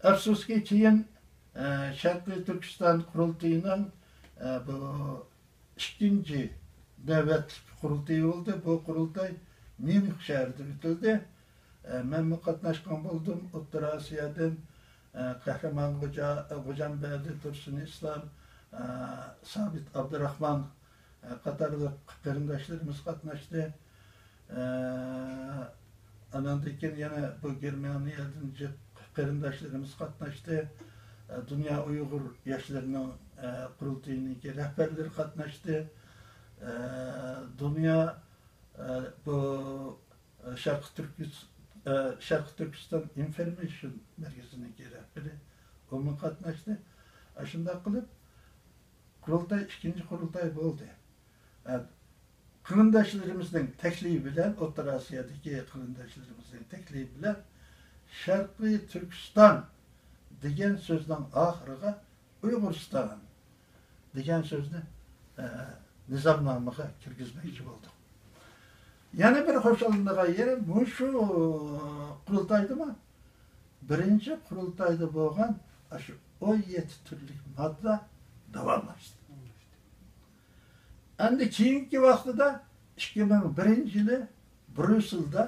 ئەپسۇسكى، كېيىن، ئە، شەرقىي تۈركىستان قۇرۇلتىيىنىڭ، ئە، بۇ ئىككىنچى نۆۋەتلىك قۇرۇلتىيى بولدى. بۇ قۇرۇلتاي ميۇنخ شەھىرىدە ئۆتۈلدى. ئە، مەنمۇ قاتناشقان بولدۇم. ئوتتۇرا ئاسىيادىن، ئە، قەھرىمان غوجا-، غوجامبەردى، تۇرسۇن ئىسلام، ئە، سابىت ئابدۇراخمان، ئە، قاتارلىق قېرىنداشلىرىمىز قاتناشتى. ئە، ئاناندىن كېيىن يەنە بۇ گېرمانىيەدىن جىق قېرىنداشلىرىمىز قاتناشتى. ئە، دۇنيا ئۇيغۇر ياشلىرىنىڭ، ئە، قۇرۇلتىيىنىڭكى رەھبەرلىرى قاتناشتى. ئە، دۇنيا، ئە، بۇ، ئە، شەرقىي تۈركىس-، ئە، شەرقىي تۈركىستان ئىنفورمېيشن مەركىزىنىڭكى رەھبىرى ئۇمۇ قاتناشتى. ئاشۇنداق قىلىپ، قۇرۇلتاي ئىككىنچى قۇرۇلتاي بولدى. ئە، قېرىنداشلىرىمىزنىڭ تەكلىپى بىلەن، ئوتتۇرا ئاسىيادىكى قېرىنداشلىرىمىزنىڭ تەكلىپى بىلەن شەرقىي تۈركىستان دېگەن سۆزنىڭ ئاخىرىغا ئۇيغۇرىستان دېگەن سۆزنى، ئە، نىزامنامىغا كىرگۈزمەكچى بولدۇق. يەنە بىر خۇشاللىنىدىغان يېرى، مۇشۇ قۇرۇلتايدىمۇ، بىرىنچى قۇرۇلتايدا بولغان ئاشۇ ئون يەتتە تۈرلۈك ماددا داۋاملاشتى. ئەمدى كېيىنكى ۋاقتىدا ئىككى مىڭ بىرىنچى يىلى بريۇسسېلدا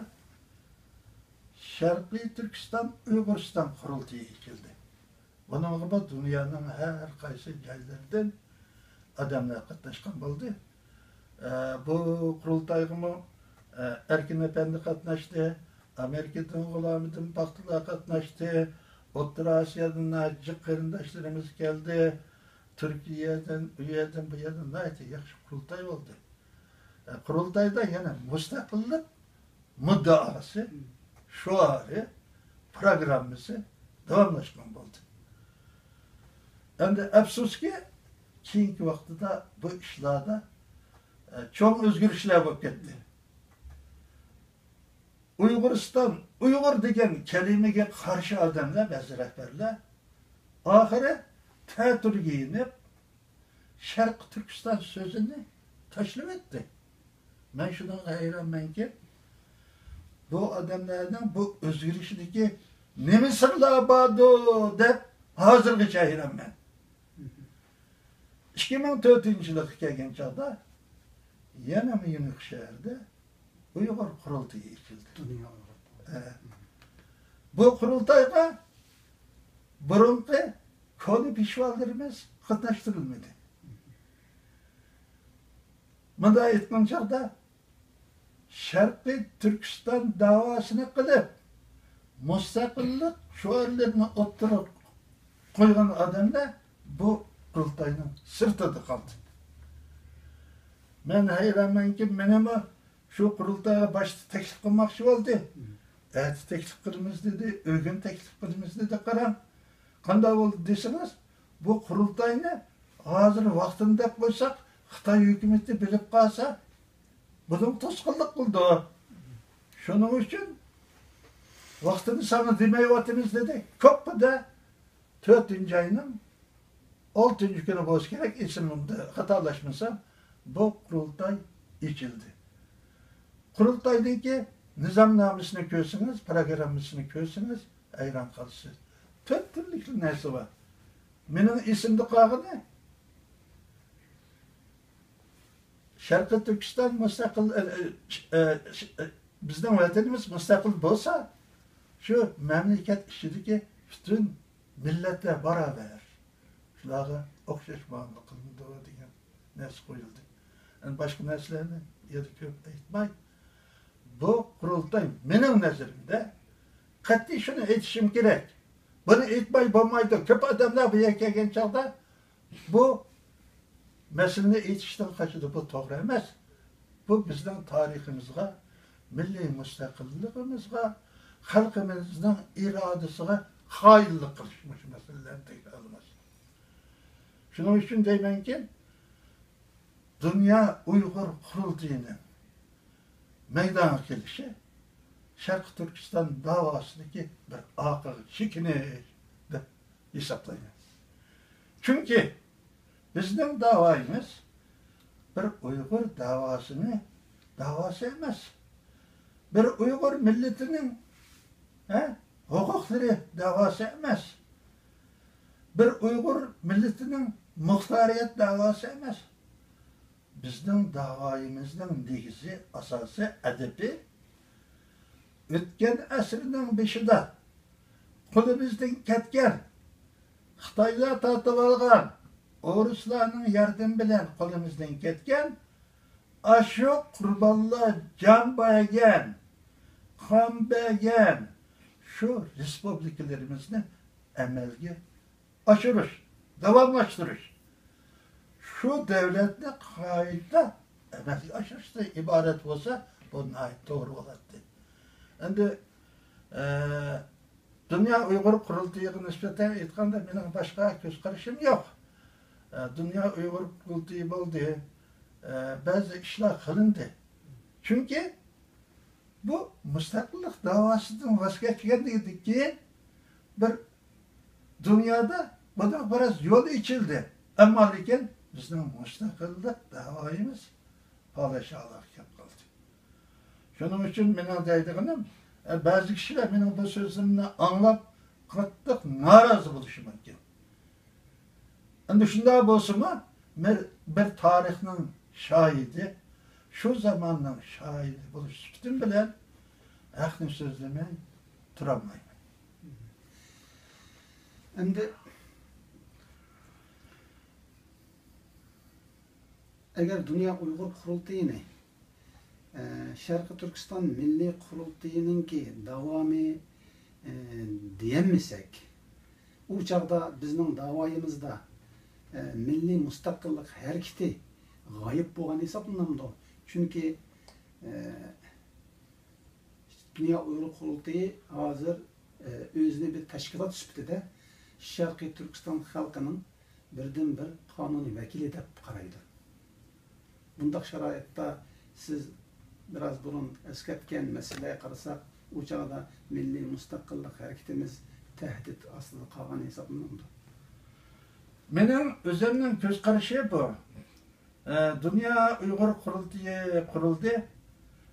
شەرقىي تۈركىستان ئۇيغۇرىستان قۇرۇلتىيى ئېچىلدى. بۇنىڭغىمۇ دۇنيانىڭ ھەر قايسى جايلىرىدىن ئادەملەر قاتناشقان بولدى. ئە، بۇ قۇرۇلتايغىمۇ، ئە، ئەركىن ئەپەندى قاتناشتى، ئامېرىكىدىن غۇلامىدىن پاختىلار قاتناشتى، ئوتتۇرا ئاسىيادىن جىق قېرىنداشلىرىمىز كەلدى، تۈركىيەدىن، ئۇ يەردىن، بۇ يەردىن ناھايىتى ياخشى قۇرۇلتاي بولدى. ئە، قۇرۇلتايدا يەنە مۇستەقىللىق مۇددىئاسى، شوئارى، پروگراممىسى داۋاملاشقان بولدى. ئەمدى ئەپسۇسكى، كېيىنكى ۋاقتىدا بۇ ئىشلاردا، ئە، چوڭ ئۆزگىرىشلەر بولۇپ كەتتى. ئۇيغۇرىستان، ئۇيغۇر دېگەن كەلىمىگە قارشى ئادەملەر، بەزى رەھبەرلەر ئاخىرى تەتۈرگە يېنىپ، شەرقىي تۈركىستان سۆزىنى تاشلىۋەتتى. مەن شۇنىڭغا ھەيرانمەنكى، بۇ ئادەملەرنىڭ بۇ ئۆزگىرىشىدىكى نېمە سىرلار باردۇ دەپ ھازىرغىچە ھەيرانمەن. ئىككى مىڭ تۆتىنچى يىلغا كەلگەن چاغدا يەنە ميۇنخ شەھىرىدە ئۇيغۇر قۇرۇلتىيى ئېچىلدى. دۇنيا ئۇيغۇر قۇرۇلتىيى. ئە، بۇ قۇرۇلتايغا بۇرۇنقى كونا پېشۋالىرىمىز قاتناشتۇرۇلمىدى. مۇنداق ئېيتقان چاغدا، شەرقىي تۈركىستان داۋاسىنى قىلىپ، مۇستەقىللىق شوئارلىرىنى ئوتتۇرىغا قويغان ئادەملەر بۇ قۇرۇلتاينىڭ سىرتىدا قالدى. مەن ھەيرانمەنكى، مېنىمۇ شۇ قۇرۇلتايغا باشتا تەكلىپ قىلماقچى بولدى. ئەتە تەكلىپ قىلىمىز دېدى، ئۆگۈن تەكلىپ قىلىمىز دېدى. قاراڭ، قانداق بولدى دېسىڭىز، بۇ قۇرۇلتاينى ھازىر ۋاقتىنى دەپ قويساق، خىتاي ھۆكۈمىتى بىلىپ قالسا، بۇنىڭ توسقۇنلۇق قىلىدۇ. شۇنىڭ ئۈچۈن ۋاقتىنى ساڭا دېمەيۋاتىمىز دېدى. كوپپىدە تۆتىنچى ئاينىڭ ئالتىنچى كۈنى بولسا كېرەك، ئېسىمدە خاتالاشمىسام، بۇ قۇرۇلتاي ئېچىلدى. قۇرۇلتايدىكى نىزامنامىسىنى كۆرسىڭىز، پروگراممىسىنى كۆرسىڭىز، ھەيران قالىسىز. تۆت تۈرلۈك نەرسە بار. مېنىڭ ئېسىمدە قالغىنى، شەرقىي تۈركىستان مۇستەقىل، ئە، ئە، ئە، ئە، بىزنىڭ ۋەتىنىمىز مۇستەقىل بولسا، شۇ مەملىكەت ئىچىدىكى پۈتۈن مىللەتلەر باراۋەر، شۇلارغا ئوخشاش مۇئامىلە قىلىنىدۇ دېگەن نەرسە قويۇلدى. ئەمدى باشقا نەرسىلەرنى يەنە كۆپ ئېيتماي، بۇ قۇرۇلتاي مېنىڭ نەزىرىمدە، قەتئىي شۇنى ئېيتىشىم كېرەك. بۇنى ئېيتماي بولمايدۇ. كۆپ ئادەملەر بۇ يەرگە كەلگەن چاغدا بۇ مەسىلىنى ئېيتىشتىن قاچىدۇ. بۇ توغرا ئەمەس. بۇ بىزنىڭ تارىخىمىزغا، مىللىي مۇستەقىللىقىمىزغا، خەلقىمىزنىڭ ئىرادىسىغا خائىنلىق قىلىش، مۇشۇ مەسىلىلەرنى تەكرارلىماس. شۇنىڭ ئۈچۈن دەيمەنكى، دۇنيا ئۇيغۇر قۇرۇلتىيىنىڭ مەيدانغا كېلىشى شەرقىي تۈركىستان داۋاسىدىكى بىر ئارقىغا چېكىنىش دەپ ھېسابلايمەن. چۈنكى بىزنىڭ داۋايىمىز بىر ئۇيغۇر داۋاسىنى، داۋاسى ئەمەس. بىر ئۇيغۇر مىللىتىنىڭ، ھە، ھوقۇقلىرى داۋاسى ئەمەس. بىر ئۇيغۇر مىللىتىنىڭ مۇختارىيەت داۋاسى ئەمەس. بىزنىڭ داۋايىمىزنىڭ نېگىزى، ئاساسىي ھەدىپى، ئۆتكەن ئەسىرنىڭ بېشىدا قولىمىزدىن كەتكەن، خىتايلار تارتىۋالغان، ئورۇسلارنىڭ ياردىمى بىلەن قولىمىزدىن كەتكەن، ئاشۇ قۇربانلار جان بەرگەن، قان بەرگەن شۇ رېسپۇبلىكىلىرىمىزنى ئەمەلگە ئاشۇرۇش، داۋاملاشتۇرۇش، شۇ دۆلەتنى قايتا ئەمەلگە ئاشۇرۇشتىن ئىبارەت بولسا، بۇ ناھايىتى توغرا بولاتتى. ئەمدى، ئە، دۇنيا ئۇيغۇر قۇرۇلتىيىغا نىسبەتەن ئېيتقاندا، مېنىڭ باشقا كۆز قارىشىم يوق. ئە، دۇنيا ئۇيغۇر قۇرۇلتىيى بولدى، ئە، بەزى ئىشلار قىلىندى. چۈنكى بۇ مۇستەقىللىق داۋاسىدىن ۋاز كەچكەندىن كېيىن بىر دۇنيادا بۇنىڭ بىراز يول ئېچىلدى. ئەمما لېكىن بىزنىڭ مۇستەقىللىق داۋايىمىز پالەچ ھالغا كېلىپ قالدى. شۇنىڭ ئۈچۈن مېنىڭ دەيدىغىنىم، ئە، بەزى كىشىلەر مېنىڭ بۇ سۆزۈمنى ئاڭلاپ قاتتىق نارازى بولۇشى مۇمكىن. ئەمدى شۇنداق بولسىمۇ، مەن بىر تارىخنىڭ شاھىدى، شۇ زاماننىڭ شاھىدى بولۇش سۈپىتىم بىلەن ھەقنى سۆزلىمەي تۇرالمايمەن. ئەمدى ئەگەر دۇنيا ئۇيغۇر قۇرۇلتىيىنى، ئە، شەرقىي تۈركىستان مىللىي قۇرۇلتىيىنىڭكى داۋامى، ئە، دېيەلمىسەك، ئۇ چاغدا بىزنىڭ داۋايىمىزدا، ئە، مىللىي مۇستەقىللىق ھەرىكىتى غايىب بولغان ھېسابلىنامدۇ؟ چۈنكى، ئە، دۇنيا ئۇيغۇر قۇرۇلتىيى ھازىر، ئە، ئۆزىنى بىر تەشكىلات سۈپىتىدە شەرقىي تۈركىستان خەلقىنىڭ بىردىنبىر قانۇنىي ۋەكىلى دەپ قارايدۇ. بۇنداق شارائىتتا سىز بىراز بۇرۇن ئەسكەرتكەن مەسىلىگە قارىساق، ئۇ چاغدا مىللىي مۇستەقىللىق ھەرىكىتىمىز تەھدىت ئاستىدا قالغان ھېسابلىنىدۇ. مېنىڭ ئۆزۈمنىڭ كۆز قارىشى بۇ. ئە، دۇنيا ئۇيغۇر قۇرۇلتىيى قۇرۇلدى.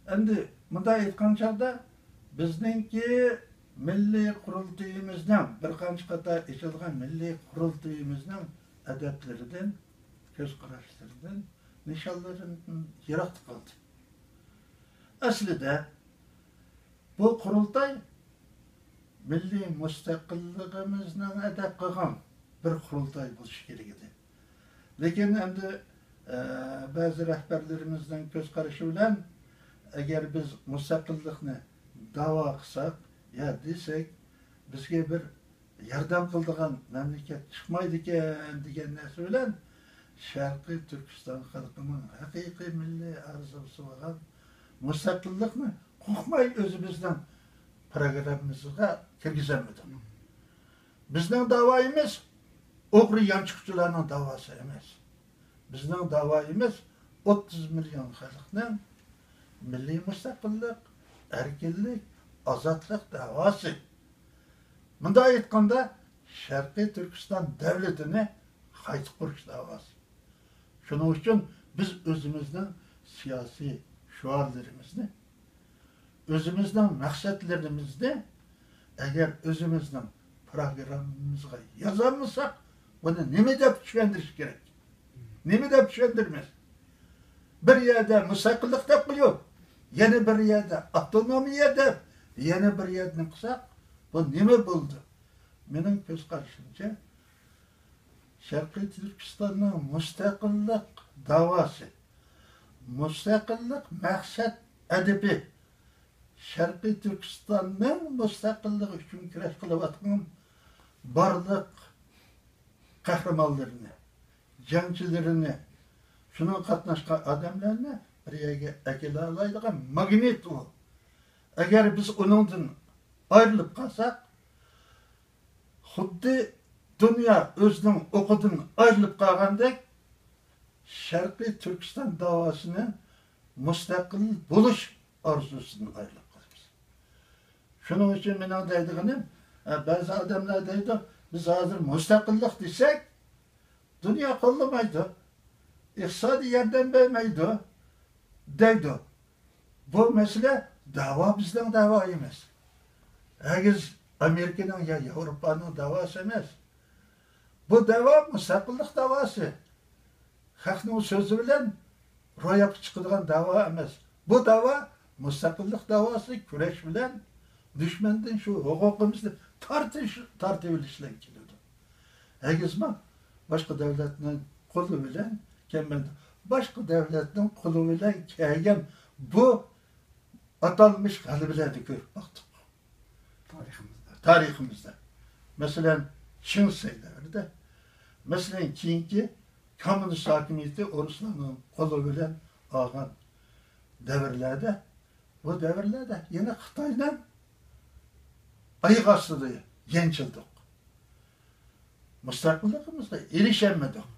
ئەمدى مۇنداق ئېيتقان چاغدا، بىزنىڭكى مىللىي قۇرۇلتىيىمىزنىڭ، بىر قانچە قاتار ئېچىلغان مىللىي قۇرۇلتىيىمىزنىڭ ئەدەپلىرىدىن، كۆز قاراشلىرىدىن، نىشانلىرىدىن يىراقتا قالدى. ئەسلىدە، بۇ قۇرۇلتاي مىللىي مۇستەقىللىقىمىزنىڭ ئەدەپ قىلغان بىر قۇرۇلتاي بولۇشى كېرەك ئىدى. لېكىن ئەمدى، ئە، بەزى رەھبەرلىرىمىزنىڭ كۆز قارىشى بىلەن، ئەگەر بىز مۇستەقىللىقنى داۋا قىلساق يا دېسەك، بىزگە بىر ياردەم قىلىدىغان مەملىكەت چىقمايدىكەن دېگەن نەرسە بىلەن، شەرقىي تۈركىستان خەلقىنىڭ ھەقىقىي مىللىي ئارزۇسى بولغان مۇستەقىللىقنى قورقماي ئۆزىمىزنىڭ پىروگراممىمىزغا كىرگۈزەلمىدۇق. بىزنىڭ داۋايىمىز ئوغرى يانچۇقچىلارنىڭ داۋاسى ئەمەس. بىزنىڭ داۋايىمىز ئوتتۇز مىليون خەلقنىڭ مىللىي مۇستەقىللىق، ئەركىنلىك، ئازادلىق داۋاسى. مۇنداق ئېيتقاندا، شەرقىي تۈركىستان دەۋلىتىنى قايتا قۇرۇش داۋاسى. شۇنىڭ ئۈچۈن بىز ئۆزىمىزنىڭ سىياسىي شوئارلىرىمىزنى، ئۆزىمىزنىڭ مەقسەتلىرىمىزنى ئەگەر ئۆزىمىزنىڭ پىروگراممىمىزغا يازالمىساق، بۇنى نېمە دەپ چۈشەندۈرۈش كېرەك؟ نېمە دەپ چۈشەندۈرىمىز؟ بىر يەردە مۇستەقىللىق دەپ قويۇپ، يەنە بىر يەردە ئاپتونومىيە دەپ، يەنە بىر يەردىن قىلساق، بۇ نېمە بولدى؟ مېنىڭ كۆز قارىشىمچە، شەرقىي تۈركىستاننىڭ مۇستەقىللىق داۋاسى، مۇستەقىللىق مەقسەت ئەدىپى، شەرقىي تۈركىستاننىڭ مۇستەقىللىقى ئۈچۈن كۈرەش قىلىۋاتقان بارلىق قەھرىمانلىرىنى، جەڭچىلىرىنى، شۇنىڭغا قاتناشقان ئادەملەرنى بىر يەرگە ئەكېلەلەيدىغان ماگنىت ئۇ. ئەگەر بىز ئۇنىڭدىن ئايرىلىپ قالساق، خۇددى دۇنيا ئۆزىنىڭ ئوقىدىن ئايرىلىپ قالغاندەك، شەرقىي تۈركىستان داۋاسىنى مۇستەقىل بولۇش ئارزۇسىدىن ئايرىلىپ قالىمىز. شۇنىڭ ئۈچۈن مېنىڭ دەيدىغىنىم، ئە، بەزى ئادەملەر دەيدۇ، بىز ھازىر مۇستەقىللىق دېسەك، دۇنيا قوللىمايدۇ، ئىقتىسادىي ياردەم بەرمەيدۇ، دەيدۇ. بۇ مەسىلە دەۋا بىزنىڭ دەۋايىمىز. ھەرگىز ئامېرىكىنىڭ يا ياۋروپانىڭ دەۋاسى ئەمەس. بۇ دەۋا مۇستەقىللىق دەۋاسى. خەقنىڭ سۆزى بىلەن روياپقا چىقىدىغان دەۋا ئەمەس. بۇ دەۋا مۇستەقىللىق دەۋاسى، كۈرەش بىلەن دۈشمەندىن شۇ ھوقۇقىمىزنى تارتىش، تارتىۋېلىش بىلەن كېلىدۇ. ھەرگىزمۇ باشقا دۆلەتنىڭ قولى بىلەن كەلمەيدۇ. باشقا دۆلەتنىڭ قولى بىلەن كەلگەن بۇ ئاتالمىش غەلىبىلەرنى كۆرۈپ باقتۇق. تارىخىمىزدا. تارىخىمىزدا. مەسىلەن، چىڭ شەي دەۋرىدە. مەسىلەن، كېيىنكى كوممۇنىست ھاكىمىيىتى ئورۇسلارنىڭ قولى بىلەن ئالغان دەۋرلەردە، بۇ دەۋرلەردە يەنە خىتاينىڭ ئايىغى ئاستىدا يەنچىلدۇق. مۇستەقىللىقىمىزغا ئېرىشەلمىدۇق.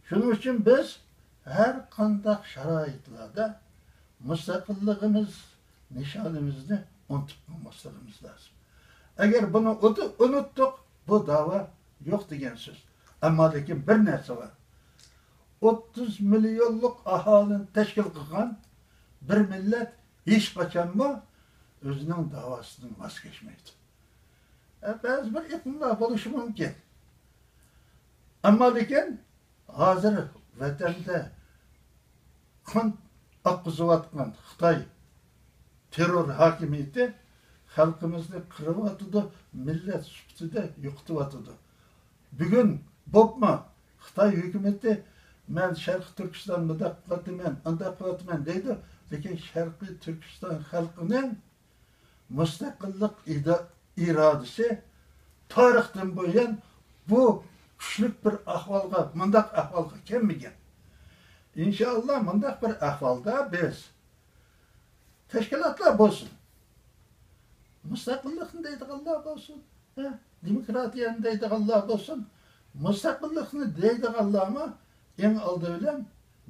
شۇنىڭ ئۈچۈن بىز ھەر قانداق شارائىتلاردا مۇستەقىللىقىمىز نىشانىمىزنى ئۇنتۇپ قالماسلىقىمىز لازىم. ئەگەر بۇنى ئۇنتۇ-، ئۇنتۇتتۇق، بۇ داۋا يوق دېگەن سۆز. ئەمما لېكىن بىر نەرسە بار. ئوتتۇز مىليونلۇق ئاھالىنى تەشكىل قىلغان بىر مىللەت ھېچقاچانمۇ ئۆزىنىڭ داۋاسىدىن ۋاز كەچمەيدۇ. ئە، بەزى بىر ئېقىملار بولۇشى مۇمكىن. ئەمما لېكىن ھازىر ۋەتەندە قان ئاققۇزۇۋاتقان خىتاي تېررور ھاكىمىيىتى خەلقىمىزنى قىرىۋاتىدۇ، مىللەت سۈپىتىدە يوقىتىۋاتىدۇ. بۈگۈن بوپمۇ خىتاي ھۆكۈمىتى، «مەن شەرقىي تۈركىستان مۇنداق قىلاتىمەن، ئانداق قىلاتىمەن» دەيدۇ، لېكىن شەرقىي تۈركىستان خەلقىنىڭ مۇستەقىللىق ئىدا-، ئىرادىسى تارىختىن بۇيان بۇ كۈچلۈك بىر ئەھۋالغا، مۇنداق ئەھۋالغا كەلمىگەن. ئىنشائاللا، مۇنداق بىر ئەھۋالدا بىز تەشكىلاتلار بولسۇن، مۇستەقىللىقنى دەيدىغانلار بولسۇن، ھە، دېموكراتىيەنى دەيدىغانلار بولسۇن، مۇستەقىللىقنى دەيدىغانلارمۇ ئەڭ ئالدى بىلەن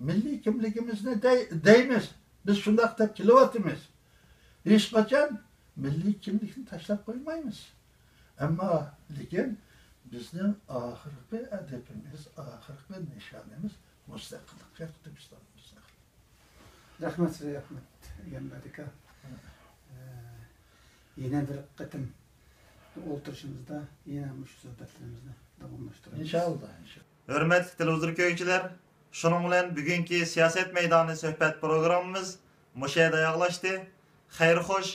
مىللىي كىملىكىمىزنى دەي-، دەيمىز. بىز شۇنداق دەپ كېلىۋاتىمىز. ھېچقاچان مىللىي كىملىكنى تاشلاپ قويمايمىز. ئەمما لېكىن بىزنىڭ ئاخىرقى ھەدىپىمىز، ئاخىرقى نىشانىمىز مۇستەقىللىق، شەرقىي تۈركىستان مۇستەقىل. رەھمەت سىزگە، ئەخمەت ئەگەمبەردىكا. ئە، يەنە بىر قېتىم ئولتۇرۇشىمىزدا يەنە مۇشۇ سۆھبەتلىرىمىزنى داۋاملاشتۇرىمىز. ئىنشاللا، ئىنشاللا. ھۆرمەتلىك تېلېۋىزور كۆرگۈچىلەر، شۇنىڭ بىلەن بۈگۈنكى سىياسەت مەيدانى سۆھبەت پروگراممىمىز مۇشۇ يەردە ئاياغلاشتى. خەير خوش،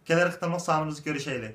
كېلەر قېتىملىق سانىمىزدا كۆرۈشەيلى.